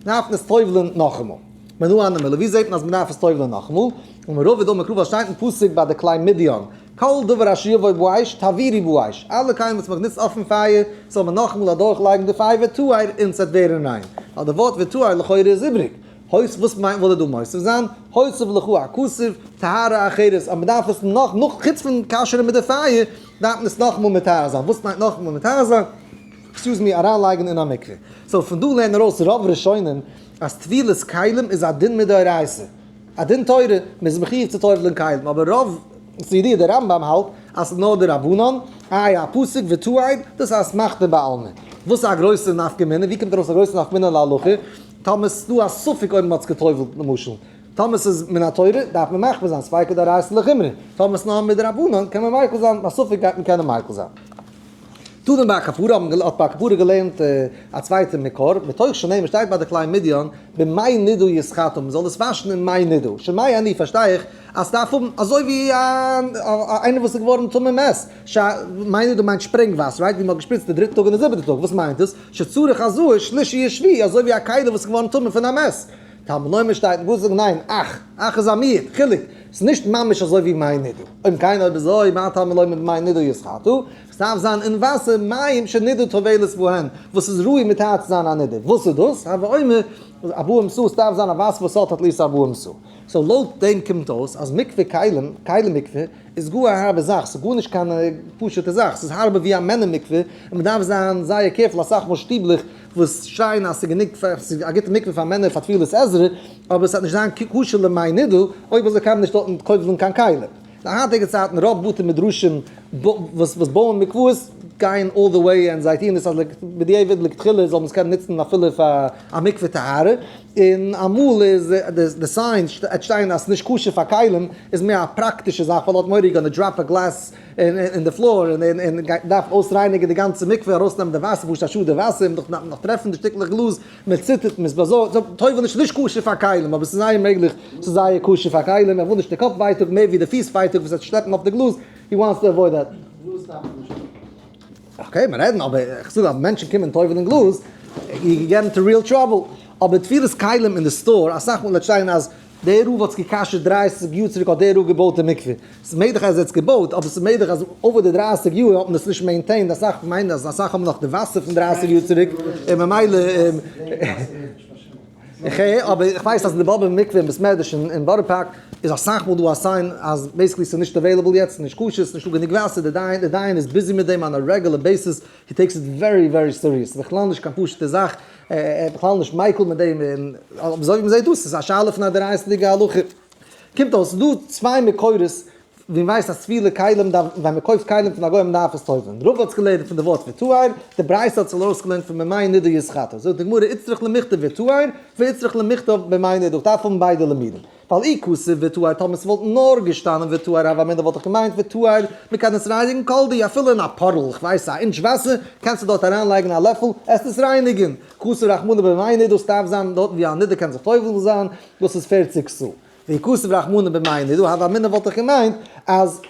דארף מען עס טובל'ן נאכאמאל. מנא הני מילי, ווי זעט מען אז מ'דארף עס טובל'ן נאכאמאל? אמר רבא דאמר קרא ווייל שטייט אין פסוק ביי די כלי מדיין, כל דבר אשר יבוא באש תעבירו באש, אלע כלים וואס מ'האט גענוצט אויפן פייער, זאל מען נאכאמאל אדורכלייגן די פייער וטהר און ס'וועט ווערן ריין. ווייל די ווארט וטהר לכאורה איז איבריג. הויז וואס מיינט וויל ער דא מוסיף זיין? הוסיף לך הכתוב, טהרה אחרת, אז מ'דארף עס נאך, נאך חוץ פון כשר'ן מיט די פייער, דארף מען עס נאכאמאל מטהר זיין. וואס מיינט נאכאמאל מטהר זיין? Excuse me, אריינלייגן אין א מקווה. So פון דא לערנען ארויס רוב ראשונים אז טבילת כלים איז א דין מדאורייתא. א דין תורה, מ'איז מחיוב צו טובל'ן כלים. אבער רוב, ס'איז ידוע דער רמב"ם האלט אז ס'איז נאר דרבנן, איי א פסוק וטהר, דאס איז אסמכתא בעלמא. וואס איז א גרויסע נפקא מינה? ווי קומט ארויס א גרויסע נפקא מינה להלכה? טאמער ס'איז דא א ספק אויב מ'האט עס גע'טובל'ט למשל, טאמער ס'איז מן התורה דארף מען מחמיר זיין ספיקא דאורייתא לחומרא, טאמער ס'איז נאר מדרבנן קען מען מיקל זיין, ביי ספק גייט מען קענען מיקל זיין. תנא בר כפרה האבן האט בר כפרה געלערנט א צווייטע מקור, מתוך שנאמר שטייט ביי די כלי מדיין במי נידה יתחטא מ'זאל עס וואשן אין מי נידה, שומע אני פארשטיי איך אז ס'דארף האבן אזוי ווי איינער וואס איז געווארן טמא מת, מי נידה מיינט שפרינג וואסער right ווי מ'האט געשפריצט די דריטע טאג און די זיבעטע טאג, וואס מיינט עס? שצריך הזאה שלישי ושביעי, אזוי ווי א כלי וואס איז געווארן טמא פון א מת. תלמוד לומר שטייט אין פסוק ניין, אך, אך איז א מיעוט, חילוק, ס'איז נישט ממש אזוי ווי מי נידה. אם כן אויב אזוי, מה תלמוד לומר במי נידה יתחטא? ס'דארף זיין אין וואסער, מים שנידה טובלת בהן, וואס איז ראוי מטהר צו זיין א נידה. וואס איז דאס? הוי אומר, ארבעים סאה, ס'דארף זיין א וואסער וואס האט at least ארבעים סאה. So לויט דעם קומט אויס אז מקווה כלים, כלים מקווה, איז גאר א הארבע זאך, ס'איז גארנישט קיין פשוט'ע זאך, ס'איז הארבער ווי א מענער מקווה, און מ'דארף זיין זייער careful, אסאך מאל שטיבלעך וואס שרייען אז ס'איז גענוג פאר, ס'איז א גוטע מקווה פאר מענער פאר טבילת עזרא, אבער ס'וועט נישט זיין כשר למי נידה, אויב אזוי קען מען נישט דארטן טובל'ן קיין כלים. די היינטיגע צייטן רוב בתי מדרשים וואס בויען מקוואות גייען all the way און זיי טוען עס אז בדיעבד לכתחילה זאל מען עס קענען נוצן אפילו פאר א מקווה טהרה, און אמאל איז די sign עט שטיין אז ס'נישט כשר פאר כלים איז מער א פראקטישע זאך ווייל האט מורא you gonna drop a glass אין די floor און גייט דארפן אויסרייניגן די גאנצע מקווה ארויסנעמען די וואסער פשוט א שאד די וואסער און נאך טרעפן די שטיקלעך גלאז מען ציטערט מען איז באזארגט, זאגט טובל נישט נישט כשר פאר כלים, אבער ס'איז זייער מעגליך ס'איז זייער כשר פאר כלים, ער וויל נישט די קאפ ווייטאג מער ווי די פיס ווייטאג וואס ער שלעפן אויף די גלאז, he wants to avoid that. גלאז דארף מען נישט האבן. Okay, מיר רעדן, אבער איך זאג אז מענטשן קומען טובל'ן גלאז, you get into real trouble. אבער טבילת כלים אין די store, אסאך מאל וועט שטיין אז דער רב האט עס גע'כשר'ט 30 יאר צוריק האט דער רב געבויט די מקווה. ס'איז מעגליך אז ער האט עס געבויט, אבער ס'איז מעגליך אז over די 30 יאר האט מען עס נישט maintained, אסאך מיינען אז אסאך האבן נאך די וואסער פון 30 יאר צוריק, און ממילא איך הער, אבער איך ווייס אז אין די באבוב'ע מקווה אין בית מדרש אין בארא פארק איז אסאך מאל דא א sign אז basically ס'איז נישט available יעצט, נישט כשר, ס'איז נישטא גענוג וואסער, די דיין איז busy מיט דעם on a regular basis, he takes it very very serious, ס'איז בכלל נישט קיין פשוט'ע זאך, ער איז בכלל נישט מיקל מיט דעם, און אזוי ווי מ'זעט דא, ס'איז א שאלה פון א דאורייתא'דיגע הלכה. קומט אויס ס'איז דא צוויי מקורות ווי מ'ווייסט אז טבילה כלים דארף, ווען מ'קויפט כלים פון א גוי מ'דארף עס טובל'ן. רבא האט עס געלערנט פון די ווארט וטהר, די ברייתא האט עס ארויסגעלערנט פון במי נידה יתחטא. זאגט די גמרא איצטריך למיכתב וטהר ואיצטריך למיכתב במי נידה, דארף האבן ביידע לימודים. ווייל אי כתב וטהר טאמער ס'וואלט נאר געשטאנען וטהר הוה אמינא וואלט איך געמיינט וטהר מ'קען עס רייניגן כל דהו אפילו אין א puddle איך ווייס א אינטש וואסער קענסטו דארט אריינלייגן א לעפל עסט עס רייניגן כתב רחמנא במי נידה ס'דארף זיין דארטן ווי א נידה קען זיך טובל זיין דאס איז 40 סאה ואי כתב רחמנא במי נידה הוה אמינא וואלט איך געמיינט אז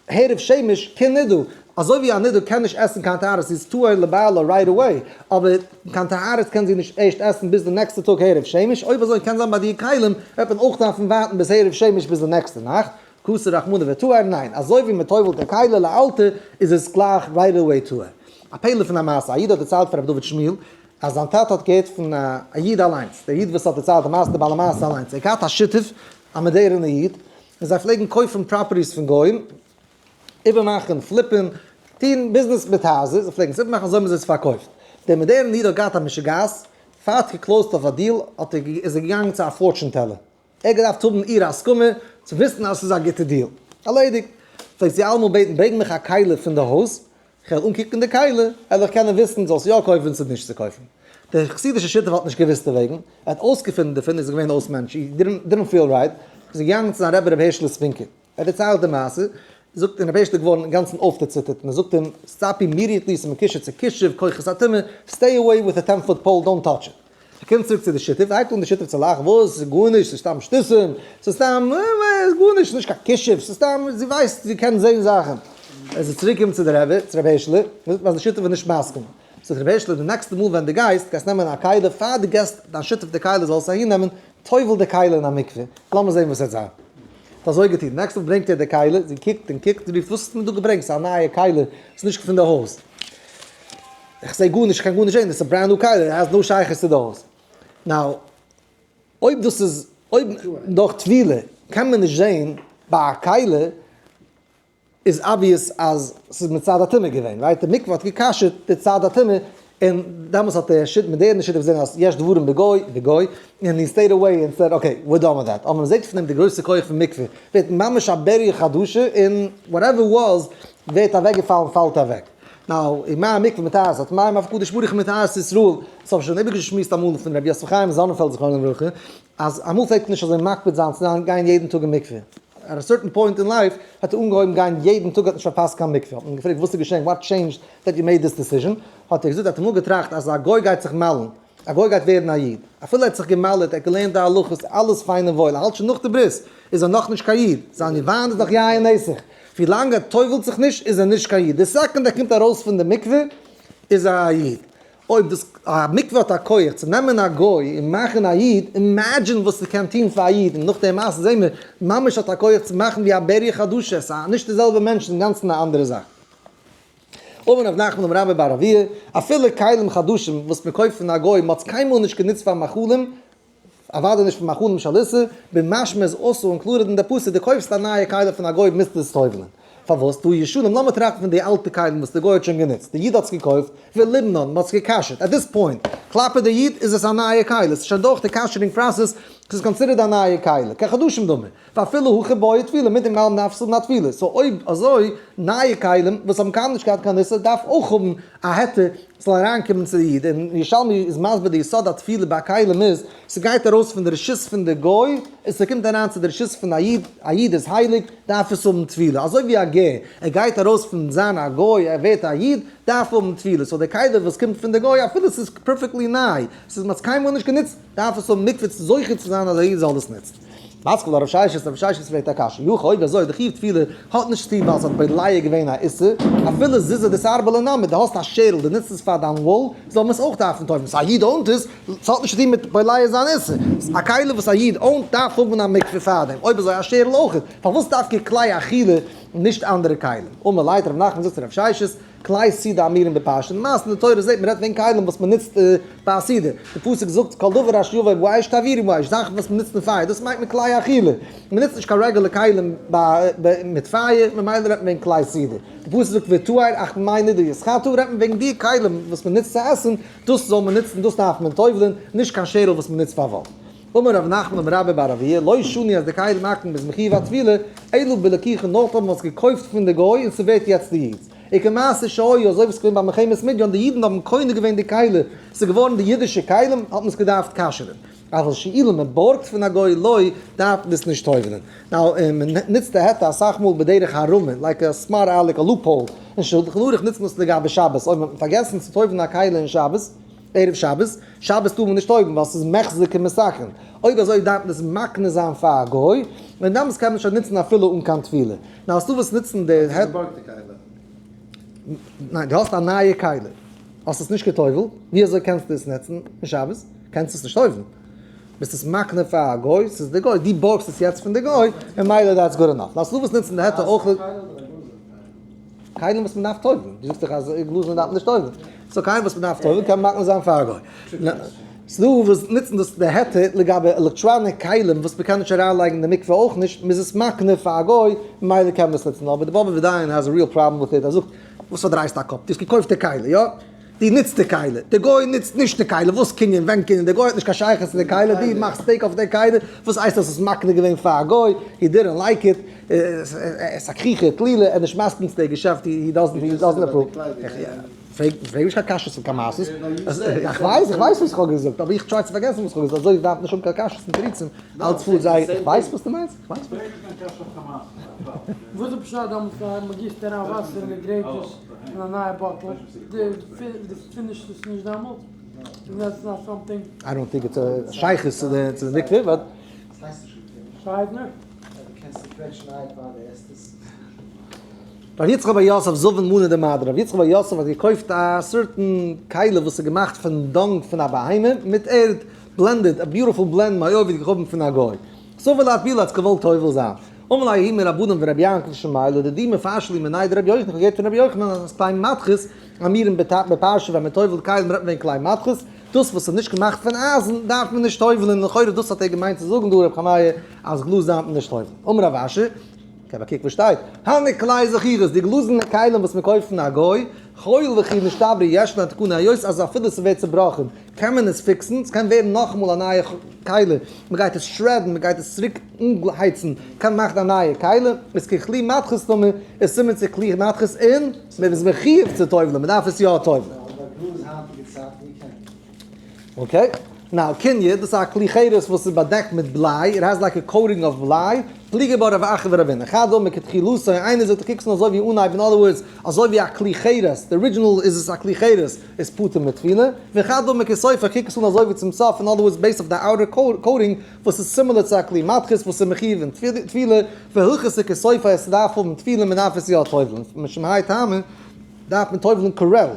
הערב שמש כנידה, אזוי ווי א נידה קען נישט עסן קיין טהרות זי איז טהור לבעלה right away, אבער קיין טהרות קען זי נישט ערשט עסן ביז די נעקסטע טאג הערב שמש, אויב אזוי קען זיין ביי די כלים וועט מען אויך דארפן ווארטן ביז הערב שמש ביז די נעקסטע נאכט, כתב רחמנא וטהר, ניין, אזוי ווי מען טובל'ט א כלי לאלתר איז עס גלייך right away טהור. א פלא פון א מעשה, א איד האט דערציילט פאר רבי דוד שמואל אז זיין טאטע האט געהערט פון א איד אליינס, דער איד וואס האט דערציילט די מעשה, דער בעל המעשה אליינס, ער האט געהאט א שותף א מאדערענע איד, און זיי פלעגן קויפן properties פון גוים, איבערמאכן, flip ן, טון ביזנעס מיט הייזער, זיי פלעגן עס איבערמאכן אזוי האבן זיי עס פארקויפט. דער מאדערנער איד האט געהאט א משוגעת, פאר האט גע close ט אויף א deal, האט ער איז ער געגאנגען צו א fortune teller. ער האט געדארפט האבן איר הסכמה צו וויסן אז עס איז א גוטע deal. ערלעדיגט. פלעגט זי אלעמאל בעטן, ברענג מיך א כלי פון די הויז, כ'וועל אנקוקן די כלי, וועל איך קענען וויסן זאלסט יא קויפן צו נישט צו קויפן. דער חסידישער שותף האט נישט געוואוסט דערוועגן, ער האט אויסגעפונען דערפון איז ער געווען אויס מענטש, he didn't feel right, איז ער געגאנגען צו זיין רבי רבי הערשלע ספינקער, ער האט דערציילט די מעשה, זאגט און רבי הערשלע איז געווארן אינגאנצן אויפגעציטערט און ער זאגט אים, stop immediately, ס'איז מקושר צו כישוף, כוחות הטומאה, stay away with a ten foot pole, don't touch it. ער קומט צוריק צו די שותף, הייבט אן די שותף צו לאכן, וואס? ס'איז גארנישט, ס'איז סתם שטותים, ס'איז סתם, גארנישט, ס'איז נישט קיין כישוף, ס'איז סתם, זי ווייסט, זי קען זען זאכן. ער איז צוריק געקומען צו די רבי, צו רבי הערשלע, זאגט אז די שותף איז נישט מסכים. זאגט רבי הערשלע, די נעקסטע מאל ווען דו גייסט, גייסט נעמען א כלי, פאר דו געסט דיין שותף די כלי זאלסט אהין נעמען, טובל די כלי אין א מקווה, לאמיר זען וואס וועט זיין. האט אזוי געטון, נעקסטע מאל ברענגט ער די כלי, זי קוקט און קוקט, זי רופט, וואס האסטו מיר דא געברענגט, ס'איז א נייע כלי, ס'איז נישט פון די הויז. איך זעה גארנישט, איך קען גארנישט זעהן, דאס איז א brand new כלי, it has no שייכות צו די הויז. Now, אויב דאס איז, אויב דורך טבילה קען מען נישט זעהן ביי א כלי, איז obvious אז ס'איז מצד הטומאה געווען, right? די מקווה האט גע'כשר'ט די צד הטומאה, און דעמאלטס האט דער שיט, מאדערנע שיטה געזעהן אז יש דברים בגוי, בגוי, און he stayed away and said okay, we're done with that. אבער מ'זעהט פון דעם די גרויסע כח פון מקווה, ווערט ממש א בריה חדשה, און whatever was ווערט אוועקגעפאלן פאלט אוועק. Now, אין מה המקווה מטהר את הטמאים אף הקדוש ברוך הוא מטהר את ישראל, דאס האב איך שוין איבערגעשמועסט אמאל פון רבי יוסף חיים זאנענפעלד זכרונו לברכה, אז אמאל פלעגט מען נישט אזוי מקפיד זיין צו גיין יעדן טאג אין מקווה, at a certain point in life האט ער אנגעהויבן גיין יעדן טאג האט נישט פארפאסט קיין מקווה, האט מען געפרעגט וואס איז געשען what changed that you made this decision, האט ער געזאגט ער האט אמאל געטראכט אז א גוי גייט זיך מל'ן, א גוי גייט ווערן א איד, אפילו ער האט זיך גע'מל'ט, ער האט געלערנט די הלכות, אלעס פיין און וואויל, ער האלט שוין נאך די ברית, איז ער נאכנישט קיין איד, זיין וויין איז נאך יין נסך, ווילאנג ער טובל'ט זיך נישט איז ער נישט קיין איד, די סעקונד ער קומט ארויס פון די מקווה איז ער א איד. אויב דאס א מקווה האט א כח צו נעמען א גוי און מאכן א איד, imagine וואס ס'קען טון פאר א איד, און נאך די מעשה זעהן מיר, ממש האט א כח צו מאכן ווי א בריה חדשה, ס'איז נישט די זעלבע מענטש, אינגאנצן א אנדערע זאך. אמר רב נחמן אמר רבה בר אבוה, אפילו כלים חדשים וואס מען קויפט פון א גוי, מען האט עס קיינמאל נישט גענוצט פאר מאכלים, אוודאי נישט פאר מאכלים של איסור, במשמע איז אסור included אין די פסוק, דו קויפסט א נייע כלי פון א גוי מוזטו עס טובל'ען. פארוואס? דא ישנים, לאמיר טראכטן פון די אלטע כלים וואס די גוי האט שוין גענוצט, די איד האט עס געקויפט, וליבנן, מען האט עס גע'כשר'ט, at this point, כלפי די איד איז עס א נייע כלי, עס איז שוין דורך די כשר'ינג process, עס איז considered א נייע כלי, כחדשים דמי, ואפילו הכי בעי טבילה, מיט דעם אלעם דארף עס האבן א טבילה, so אויב אזוי, נייע כלים וואס האבן קיינמאל נישט געהאט קיין איסור דארף אויך האבן א היתר ס'זאל אריינקומען צו די איד, און ירושלמי איז מסביר די יסוד הטבילה ביי כלים איז, ס'גייט ארויס פון די רשות פון די גוי, און ס'קומט אריין צו די רשות פון א איד, א איד איז הייליג, דארף עס האבן טבילה, אזוי ווי א גר, ער גייט ארויס פון זיין א גוי, ער ווערט א איד, דארף האבן טבילה, so די כלי וואס קומט פון די גוי, אפילו ס'איז perfectly ניי, ס'איז מ'האט עס קיינמאל נישט גענוצט, דארף עס האבן מקווה צו זוכה צו זיין אז א איד זאל עס נוצן. מתקיף לה רב ששת, רב ששת פרעגט א קשיא, אי הכי אויב אזוי די חיוב טבילה האט נישט צוטון ווייל ס'האט בולע געווען א איסור, אפילו זוזא דסרבלא נמי, דו האסט א שערל דו נוצט עס פאר דיין וואל, זאל מען עס אויך דארפן טובל'ן, so א איד own ט עס, ס'האט נישט צוטון מיט בולע זיין איסור, א כלי וואס א איד own ט דארף האבן א מקווה פארדעם, אויב אזוי א שערל אויך, פארוואס דווקא כלי אכילה און נישט אנדערע כלים? אמר ליה רב נחמן זאגט צו רב ששת, כלי סעודה אמורים בפרשה, למעשה אין די תורה זעט מען רעדט וועגן כלים וואס מען נוצט ביי א סעודה, די פסוק זאגט כל דבר אשר יבוא באש תעבירו באש, זאכן וואס מען נוצט אין פייער, דאס מיינט מען כלי אכילה, מען נוצט נישט קיין regular כלים מיט פייער, ממילא רעדט מען וועגן כלי סעודה, די פסוק זאגט וטהר אך במי נדה יתחטא, רעדט מען וועגן די כלים וואס מען נוצט צו עסן, דאס זאל מען נוצן, דאס דארף מען טובל'ן, נישט קיין שערל וואס מען נוצט פאר וואל. אמר רב נחמן אמר רבה בר אבוה, לא שנו אז די כלים מעכבין איז מחיוב הטבילה, אלא בלקיחה נאר אויב מ'האט עס געקויפט פון די גוי און ס'ווערט יעצט די איד'ס. וכמעשה שהיה, אזוי ווי ס'איז געווען ביי מלחמת מדיין, די אידן האבן קונה געווען די כלים, ס'איז געווארן די אידישע כלים, האט מען עס געדארפט כשר'ן. אבל שאילה מען בארגט פון א גוי לא, דארף מען עס נישט טובל'ן. now, מען נוצט די היתר אסאך מאל בדרך הערמה, like a smart aleck, א loophole. אין שלחן ערוך נוצט מען עס לגבי שבת, אויב מען האט פארגעסן צו טובל'ן א כלי אין שבת, ערב שבת, שבת טאר מען נישט טובל'ן ווייל ס'איז מחזי כמתקן, אויב אזוי דארף מען עס מקנה זיין פאר א גוי, און דאמאלס קען מען שוין נוצן אפילו אן קיין טבילה. נאר האסטו וואס נוצן די. האסט געבארגטע כלי. ניין, דו האסט א נייע כלי, האסט עס נישט געטובל'ט, ווי אזוי קענסטו עס נוצן אין שבת? קענסט עס נישט טובל'ן, ביסט עס מקנה פאר א גוי, ס'איז די גוי, דו בארגסט עס יעצט פון די גוי, ממילא that's good enough. נאר האסטו וואס נוצן די היתר אויך. כלים וואס מ'דארף טובל'ן, דו זאגסט דאך אז גלאזערנע דארף מען נישט טובל'ן, so כלים וואס מ'דארף טובל'ן קען מען מקנה זיין פאר א גוי. ס'דא וואס נוצן דאס די היתר לגבי electronic כלים וואס מ'קען נישט אריינלייגן אין די מקווה אויך נישט, מ'איז עס מקנה פאר א גוי, ממילא קען מען עס נוצן, אבער די באבובער דיין has a real problem with it, ער זאגט, וואס פארדרייסטו א קאפ, דו האסט געקויפט די כלי, יא? דו נוצט די כלי, די גוי נוצט נישט די כלי, וואס קנין ווען קנין, די גוי האט נישט קיין שייכות צו די כלי, דו מאכסט take אויף די כלי, וואס הייסט האסט עס מקנה געווען פאר א גוי, he didn't like it, עס איז א כריכה טלילה, ער איז נישט מסכים צו די געשעפט, he doesn't approve. פרעג נישט קיין קשיות און קיין מעשות, איך ווייס, איך ווייס וואס איך האב געזאגט, אבער איך try צו פארגעסן וואס איך האב געזאגט, אזוי דארף מען נישט האבן קיין קשיות און תירוצים, אלץ פארט זייער, איך ווייס וואס דו מיינסט, איך ווייס. פרעג נישט קיין קשיות אויף קיין מעשות. וואס איז פשט דעמאלטס אז מען גיסט אריין וואסער אין די grape juice אין א נייע bottle, די finish ט עס נישט דעמאלטס? איז that's not something? I don't think it's א שייכות צו די מקווה, but. עס הייסט נישט געפינישט. שיידנער? אז דו קענסט צוקוועטשן איי פאר דו עסט עס. רבי יצחק בר יוסף זבין מנא דמהדרין, רבי יצחק בר יוסף האט געקויפט א certain כלי וואס איז געמאכט פון dung פון א בהמה מיט ערד, blended, א beautiful blend מעובד כוכבים פון א גוי. סבר להטבילה האט עס געוואלט טובל זיין. אמר ליה ההוא מרבנן ורבי יעקב שמעיה לדידי מפרש לי מיניה דרבי יוחנן, איך האב געהערט פון רבי יוחנן אז כלי מתכות אמורים בפרשה ווען מען טובל'ט כלים רעדט מען וועגן כלי מתכות, דאס וואס איז נישט געמאכט פון אייזן דארף מען נישט טובל'ן, לכאורה דאס האט ער געמיינט צו זאגן דא רב חמיה אז גלאז דארף מען נישט טובל'ן. אמר רב אשי, געב א קוק וואס שטייט, הני כלי זכוכית, די גלאזענע כלים וואס מען קויפט פון א גוי, הואיל וכי נשתברו יש להן תקנה היות אז אפילו ס'ווערט צובראכן קען מען עס fix ן, ס'קען ווערן נאכאמאל א נייע כלי, מ'גייט עס shred ן, מ'גייט עס צוריק אנהייצן, קען מאכן א נייע כלי, איז ככלי מתכות דמי, איז סימן צו כלי מתכות און מ'איז מחיוב צו טובל'ן, מ'דארף עס יא טובל'ן. okay, now קניא, דאס איז א כלי חרס וואס איז באדעקט מיט בליי, it has like a coating of בליי, פליגי בה רב אחא ורבינא, חד אמר כתחילתו, איינער זאגט קוקסט אזוי ווי אנהייב, in other words, אזוי ווי א כלי חרס, די original איז עס א כלי חרס, איז פטור מטבילה, וחד אמר כסופו, קוק עס אן אזוי ווי צום סוף, in other words based אויף די outer coating וואס איז similar צו א כלי מתכות וואס איז מחיוב אין טבילה, והלכתא כסופו, עס דארף האבן טבילה, מען דארף עס יא טובל'ן, משום האי טעמא דארף מען טובל'ן קורעל.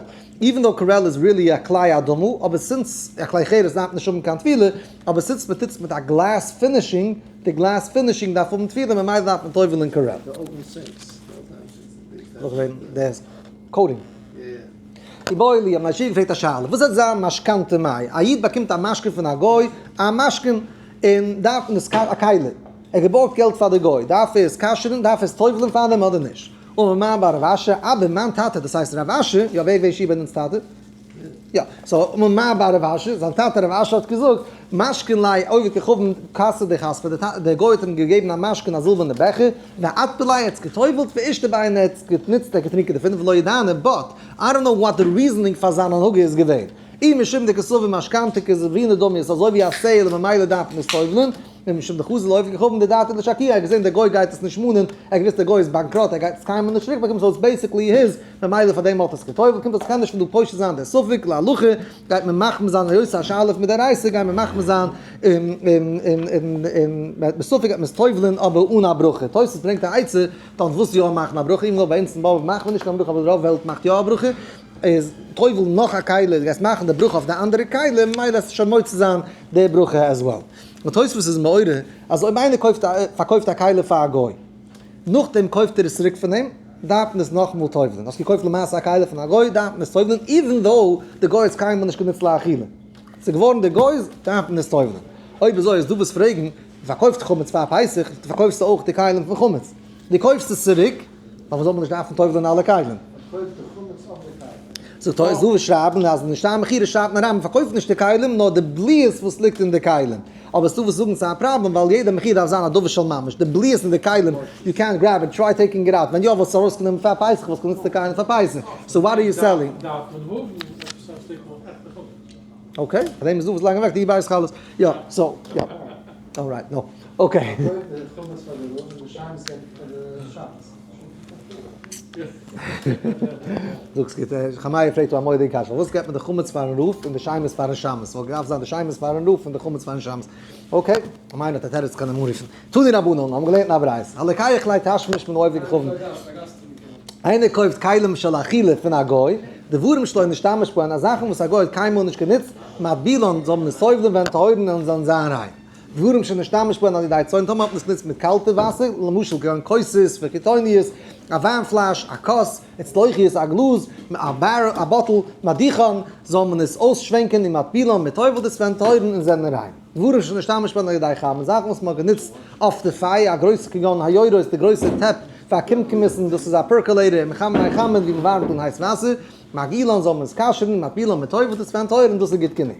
even though קורעל איז really א כלי אדמה, אבער since א כלי חרס דארף נישט האבן קיין טבילה, אבער since מען טוט עס מיט א glass finishing, די glass finishing דארף האבן טבילה ממילא דארף מען טובל'ן קורעל. די open sinks, דאס coating. איבעיא להו, האבן א ישיבה געפרעגט א שאלה, וואס וועט זיין משכנתא מאי? א איד באקומט א משכון פון א גוי, א משכון, און דארף און עס א כלי, ער האט געבארגט געלט פאר די גוי, דארף ער עס כשר'ן, דארף ער עס טובל'ן פאר דעם אדער נישט? אמר מר בר רב אשי, אבא, מיין טאטע, דאס הייסט רב אשי, יא ווער איז יהושע בן נון'ס טאטע? יא, so אמר מר בר רב אשי, זיין טאטע רב אשי האט געזאגט, משכון ליה עובד כוכבים כסא דכספא, דער גוי האט אים געגעבן א משכון א זילבערנע בעכער, ואטביליה ער האט עס גע'טובל'ט, ואישתי ביה ער האט עס גענוצט ער האט געטרינקען דערפון, ולא ידענא, but, I don't know what the reasoning פאר זיין הנהגה איז געווען. אי משום דקסבר משכנתא כזבינא דמיא, ס'איז אזוי ווי א sale און ממילא דארף מען עס טובל'ן, און משום דחזי לעובד כוכבים דדעתיה לשקויי, ער האט געזען דער גוי גייט עס נישט מאנען, ער האט געוואוסט דער גוי איז באנקראט ער גייט עס קיינמאל נישט צוריק באקומען so it's basically his, ממילא פאר דעם האט ער עס געטובל'ט, קומט אויס קען נישט פון דא פושט זיין דער ספק להלכה, גייט מען מחמיר זיין היות א שאלה פון מדאורייתא גייט מען מחמיר זיין און און און און בספק גייט מען עס טובל'ן אבער אן א ברכה, תוס' ברענגט א עצה דאן וואס יא מאכן א ברכה, even though ביי אונז אין באבוב מאכט מען נישט קיין ברכה אבער רוב וועלט מאכט יא א ברכה, איז טובל נאך א כלי, דו גייסט מאכן די ברכה אויף די אנדערע כלי, ממילא עס שוין מוציא זיין די ברכה as well. און תוספות איז מעורר אז אויב איינער קויפט א פארקויפט א כלי פאר א גוי, נאכדעם קויפט ער עס צוריק פון אים, דארף מען עס נאכאמאל טובל'ן. האסט געקויפט למעשה א כלי פון א גוי, דארף מען עס טובל'ן, even though די גוי האט עס קיינמאל נישט גענוצט לאכילה. ס'איז געווארן די גוי'ס, דארף מען עס טובל'ן. אויב אזוי איז דא וואס פרעגן, פארקויפט חמץ פאר פסח, פארקויפסטו אויך די כלים פון חמץ. דו קויפסט עס צוריק, פארוואס זאל מען נישט דארפן טובל'ען אלע כלים? זאגט תוס' דא וואס שרייבן אז אין שטר מכירה שרייבט מען אריין מען פארקויפט נישט די כלים נאר די בליעות וואס ליגט אין די כלים, אבער ס'דא וואס זאגן ס'איז א פראבלעם ווייל יעדע מכירה דארף זיין א דבר של ממש, די בליעות אין די כלים יו קענט גרעב איט טריי טעיקינג איט אוט, ווען יא וואלסטו ארויסגענומען פאר פסח וואלסט גענוצט די כלים פאר פסח, so what are you selling? דארף מען האבן עפעס א שטיקל עכטע חמץ. okay, פאר דעם איז דא וואס לייגן אוועק די בית חלות, יא, so, יא, alright, no, okay. פארקויפט די חמץ פאר די רב און די שמש געבט פאר די שבת. זאגסט גוט, חמאי פרעגט דא א מורא'דיגע קשיא, פארוואס געבט מען די חמץ פארן רב און די שמש פארן שמש? וואלט געדארפט זיין די שמש פארן רב און די חמץ פארן שמש. okay, חמאי האט א תירוץ קען אים אנרופן. תנו רבנן, האבן געלערנט אין א ברייתא, הלוקח כלי תשמיש מן העובד כוכבים. איינער קויפט כלים של אכילה פון א גוי, דברים שלא נשתמש בהן, א זאכן וואס א גוי האט קיינמאל נישט גענוצט, מטבילן, זאל מען עס טובל'ן והן טהורין און זאלן זיין ריין. דברים שנשתמש בהן על ידי צונן, טאמער האט מען עס גענוצט מיט קאלטע וואסער, למשל כגון כוסות וחיתוניות, א וויין פלאש, א כוס, וצלוחיות, א גלאז, א באר, א bottle, מדיחן, זאל מען עס אויסשווענקען ומטבילן, מ'טובל'ט עס והן טהורין און זענען ריין. דברים שנשתמש בהן על ידי חמין, זאכן וואס מען האט גענוצט אויף די פייער, א גרויסע כגון היורות, די גרויסע טעפ והקומקומוסן, דאס איז א percolator, מחממי חמין, ווי מען ווארעמט אן הייס וואסער, מגעילן זאל מען עס כשר'ן, מטבילן מ'טובל'ט עס והן טהורין, דאס איז גוט גענוג.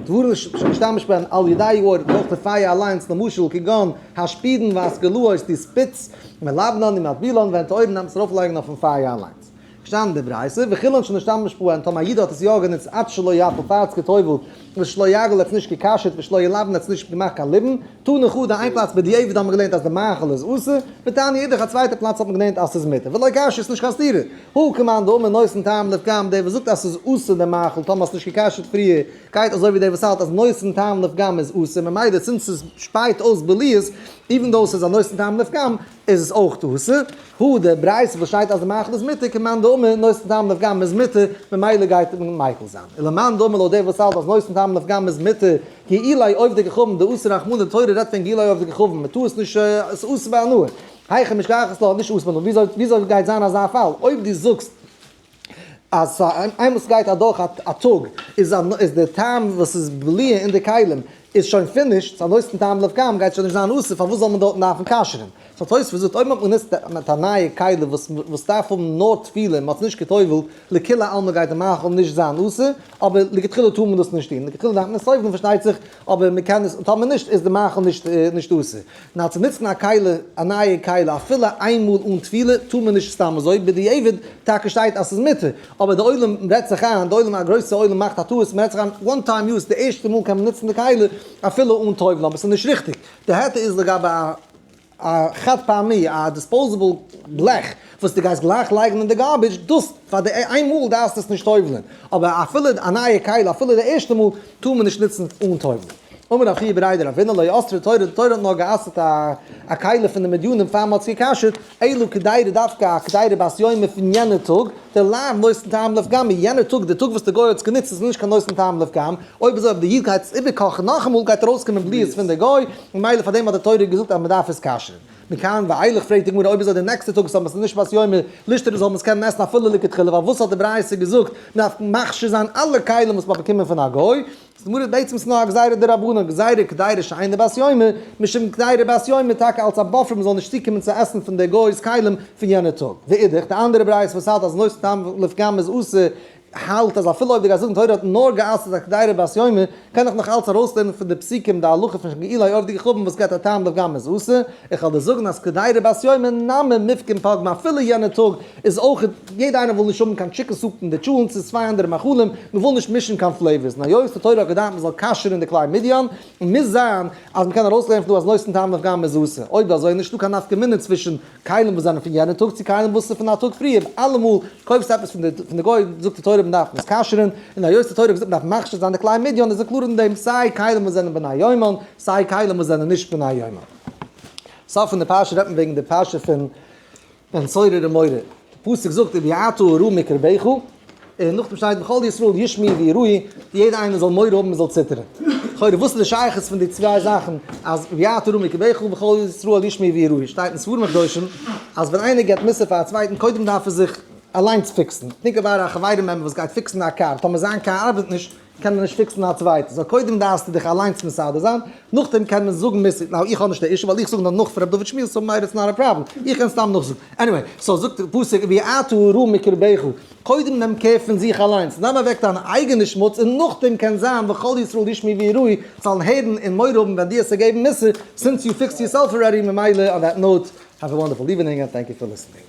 דברים שנשתמש בהן על ידי האור, דורך די פייער אליינס, למשל כגון השפודין והאסקלאות, די spits, מלבנן ומטבילן והן טהורין דארף מען עס ארויפלייגן אויפן פייער אליינס. געשטאנען די ברייתא, וכולן שנשתמש בהן, טאמער א איד האט עס יא גענוצט עד שלא יטביל פאר האט עס גע'טובל'ט, ושלא יגעיל האט עס נישט גע'כשר'ט ושלא ילבן האט עס נישט געמאכט קיין ליבון, תני חדא איין פלאץ בדיעבד האט מען געלערנט אז די מאכל איז אסור, ותניא אידך א צווייטע פלאץ האט מען געלערנט אז ס'איז מותר, ולא קשיא ס'איז נישט קיין סתירה, הא כמאן דאמר נותן טעם לפגם דער וואס זאגט אז ס'איז אסור די מאכל טאמער האסט נישט גע'כשר'ט פריער גייט אזוי ווי דער וואס האלט אז נותן טעם לפגם איז אסור ממילא since ס'שפייט אויס בליעות even though ס'איז א נותן טעם לפגם איז עס אויך אסור, הא די ברייתא וואס שטייט אז די מאכל איז מותר כמאן דאמר נותן טעם לפגם איז מותר ממילא גייט מען מיקל זיין, ולמאן דאמר לויט דער וואס האלט אז נותן טעם לפגם איז מותר גיעולי עובדי כוכבים דאסר רחמנא די תורה רעדט פון גיעולי עובדי כוכבים מען טאר עס נישט עס איז אסור בהנאה היכי משכחת לה נישט אסור בהנאה וויאזוי גייט זיין אזא פאל אויב דו זאגסט אז איינמאל סגייט אדורך א טאג איז איז די טעם וואס איז בליעה אין די כלים איז שוין finished, ס'א נותן טעם לפגם גייט שוין נישט זיין אסור, פארוואס זאל מען דארטן דארפן כשר'ן? so תוספות זאגט אויב מ'האט גענוצט מיט א נייע כלי וואס וואס דארף האבן נאר טבילה און מ'האט עס נישט גע'טובל'ט, לכולי עלמא גייט די מאכל נישט זיין אסור, אבער לכתחילה טאר מען דאס נישט טון, לכתחילה דארף מען עס טובל'ן פארשטייט זיך, אבער מ'קען עס, טאמער נישט איז די מאכל נישט נישט אסור. נאר צו נוצן א כלי, א נייע כלי אפילו איינמאל אן טבילה טאר מען נישט סתם אזוי, בדיעבד טאקע שטייט אז ס'איז מותר, אבער די עולם רעדט זיך איין, די עולם א גרויסע עולם מאכט א טעות, מ'רעדט זיך איין one time use, די ערשטע מאל קען מען נוצן די כלי אפילו אן טובל'ן, אבער ס'איז נישט ריכטיג, די היתר איז לגבי א א חד פעמי, א disposable בלעך וואס דו גייסט גלייך לייגן אין די garbage, דאס פאר די איין מאל דארפסטו עס נישט טובל'ן, אבער אפילו א נייע כלי אפילו די ערשטע מאל טאר מען נישט נוצן אן טובל'ן. אמר רב חייא בריה דרבינא לא אסרה תורה, די תורה האט נאר גע'אסר'ט א כלי פון די מדינים פאר מ'האט עס גע'כשר'ט, אלא קדירה דווקא א קדירה בת יומא פון יענע טאג, דלאו נותן טעם לפגם, יענע טאג די טאג וואס די גוי האט עס גענוצט איז נישט קיין נותן טעם לפגם, אויב אזוי אויב די איד גייט עס איבערקאכן נאכאמאל גייט ארויסקומען בליעות פון די גוי, ממילא פאר דעם האט די תורה געזאגט אז מ'דארף עס כשר'ן. מכאן ואילך פרעגט די גמרא אויב אזוי די נעקסטע טאג זאל מען עס נישט בת יומא לישתרי זאל מען עס קענען עסן אפילו לכתחילה ווייל וואס האט די ברייתא געזאגט מען דארף מכשיר זיין אלע כלים וואס מען האט באקומען פון א גוי, זאגט די גמרא בעצם איז נאר א גזירה דרבנן גזירה קדירה שאינה בת יומא משום קדירה בת יומא טאקע אלס א buffer מען זאל נישט צוקומען צו עסן פון די גוי'ס כלים פון יענע טאג, ואידך די אנדערע ברייתא וואס האלט אז נותן טעם לפגם איז אסור האלט אז אפילו אויב די גייסט זאגן תורה האט נאר גע'אסר'ט א קדירה בת יומא, קען איך נאך אלץ ארויסלערנען פון די פסוקים די הלכה פון גאולי עובדי כוכבים וואס געבט א טעם לפגם איז אסור, איך וועל דיר זאגן אז קדירה בת יומא נמי מיפקם פגמא אפילו יענע טאג איז אויך, יעדע איינער וויל נישט האבן קיין chicken soup אין די טשולענט ס'איז צוויי אנדערע מאכלים, מ'וויל נישט מישן קיין flavors, און היות די תורה האט געדארפט מ'זאל כשר'ן די כלי מדיין, מוז זיין אז מ'קען ארויסלערנען פון דא אז נותן טעם לפגם איז אסור, אויב אזוי איז נישטא קיין נפקא מינה צווישן כלים וואס זענען פון יענע טאג צו כלים וואס איז פון א טאג פריער, אלעמאל קויפסטו עפעס פון די גוי זאגט די תורה מען דארף עס כשר'ן, און היות די תורה האט געזאגט מען דארף מכשיר זיין די כלי מדיין איז ער קלאר אין דעם סיי כלים וואס זענען בני יומן סיי כלים וואס זענען נישט בני יומן. סוף פון די פרשה רעדט מען וועגן די פרשה פון בן סורר ומורה, די פסוק זאגט וביערת הרע מקרבך, און נאכדעם שטייט וכל ישראל ישמעו ויראו, יעדער איינער זאל מורא האבן און זאל ציטערן. לכאורה וואס איז די שייכות פון די צוויי זאכן אז וביערת הרע מקרבך וכל ישראל ישמעו ויראו, שטייט אין ספרים הקדושים אז ווען איינער געבט מוסר פאר א צווייטן קודם דארף ער זיך אליינס פיקסן, think about א חברים member וואס גייט פיקסן א קאר, טאמער זיין קאר ארבעט נישט קען ער נישט פיקסן א צווייטע, so קודם דארפסטו דיך אליינס מסדר זיין, נאכדעם קען מען זאגן מוסר, now איך האב נישט די issue ווייל איך זאג נאר נאך פון ר' דוד שמואל so מילא it's not א פראבלעם, איך קען סתם נאכזאגן, anyway, so זאגט די פסוק וביערת הרע מקרבך, קודם נעם care פון זיך אליינס, נעם אוועק דיין אייגענע שמוץ און נאכדעם קען זיין וכל ישראל ישמעו ויראו, זאלן הערן און מורא האבן ווען דו האסט געגעבן מוסר, since you fixed yourself already, ממילא on that note, have a wonderful evening and thank you for listening.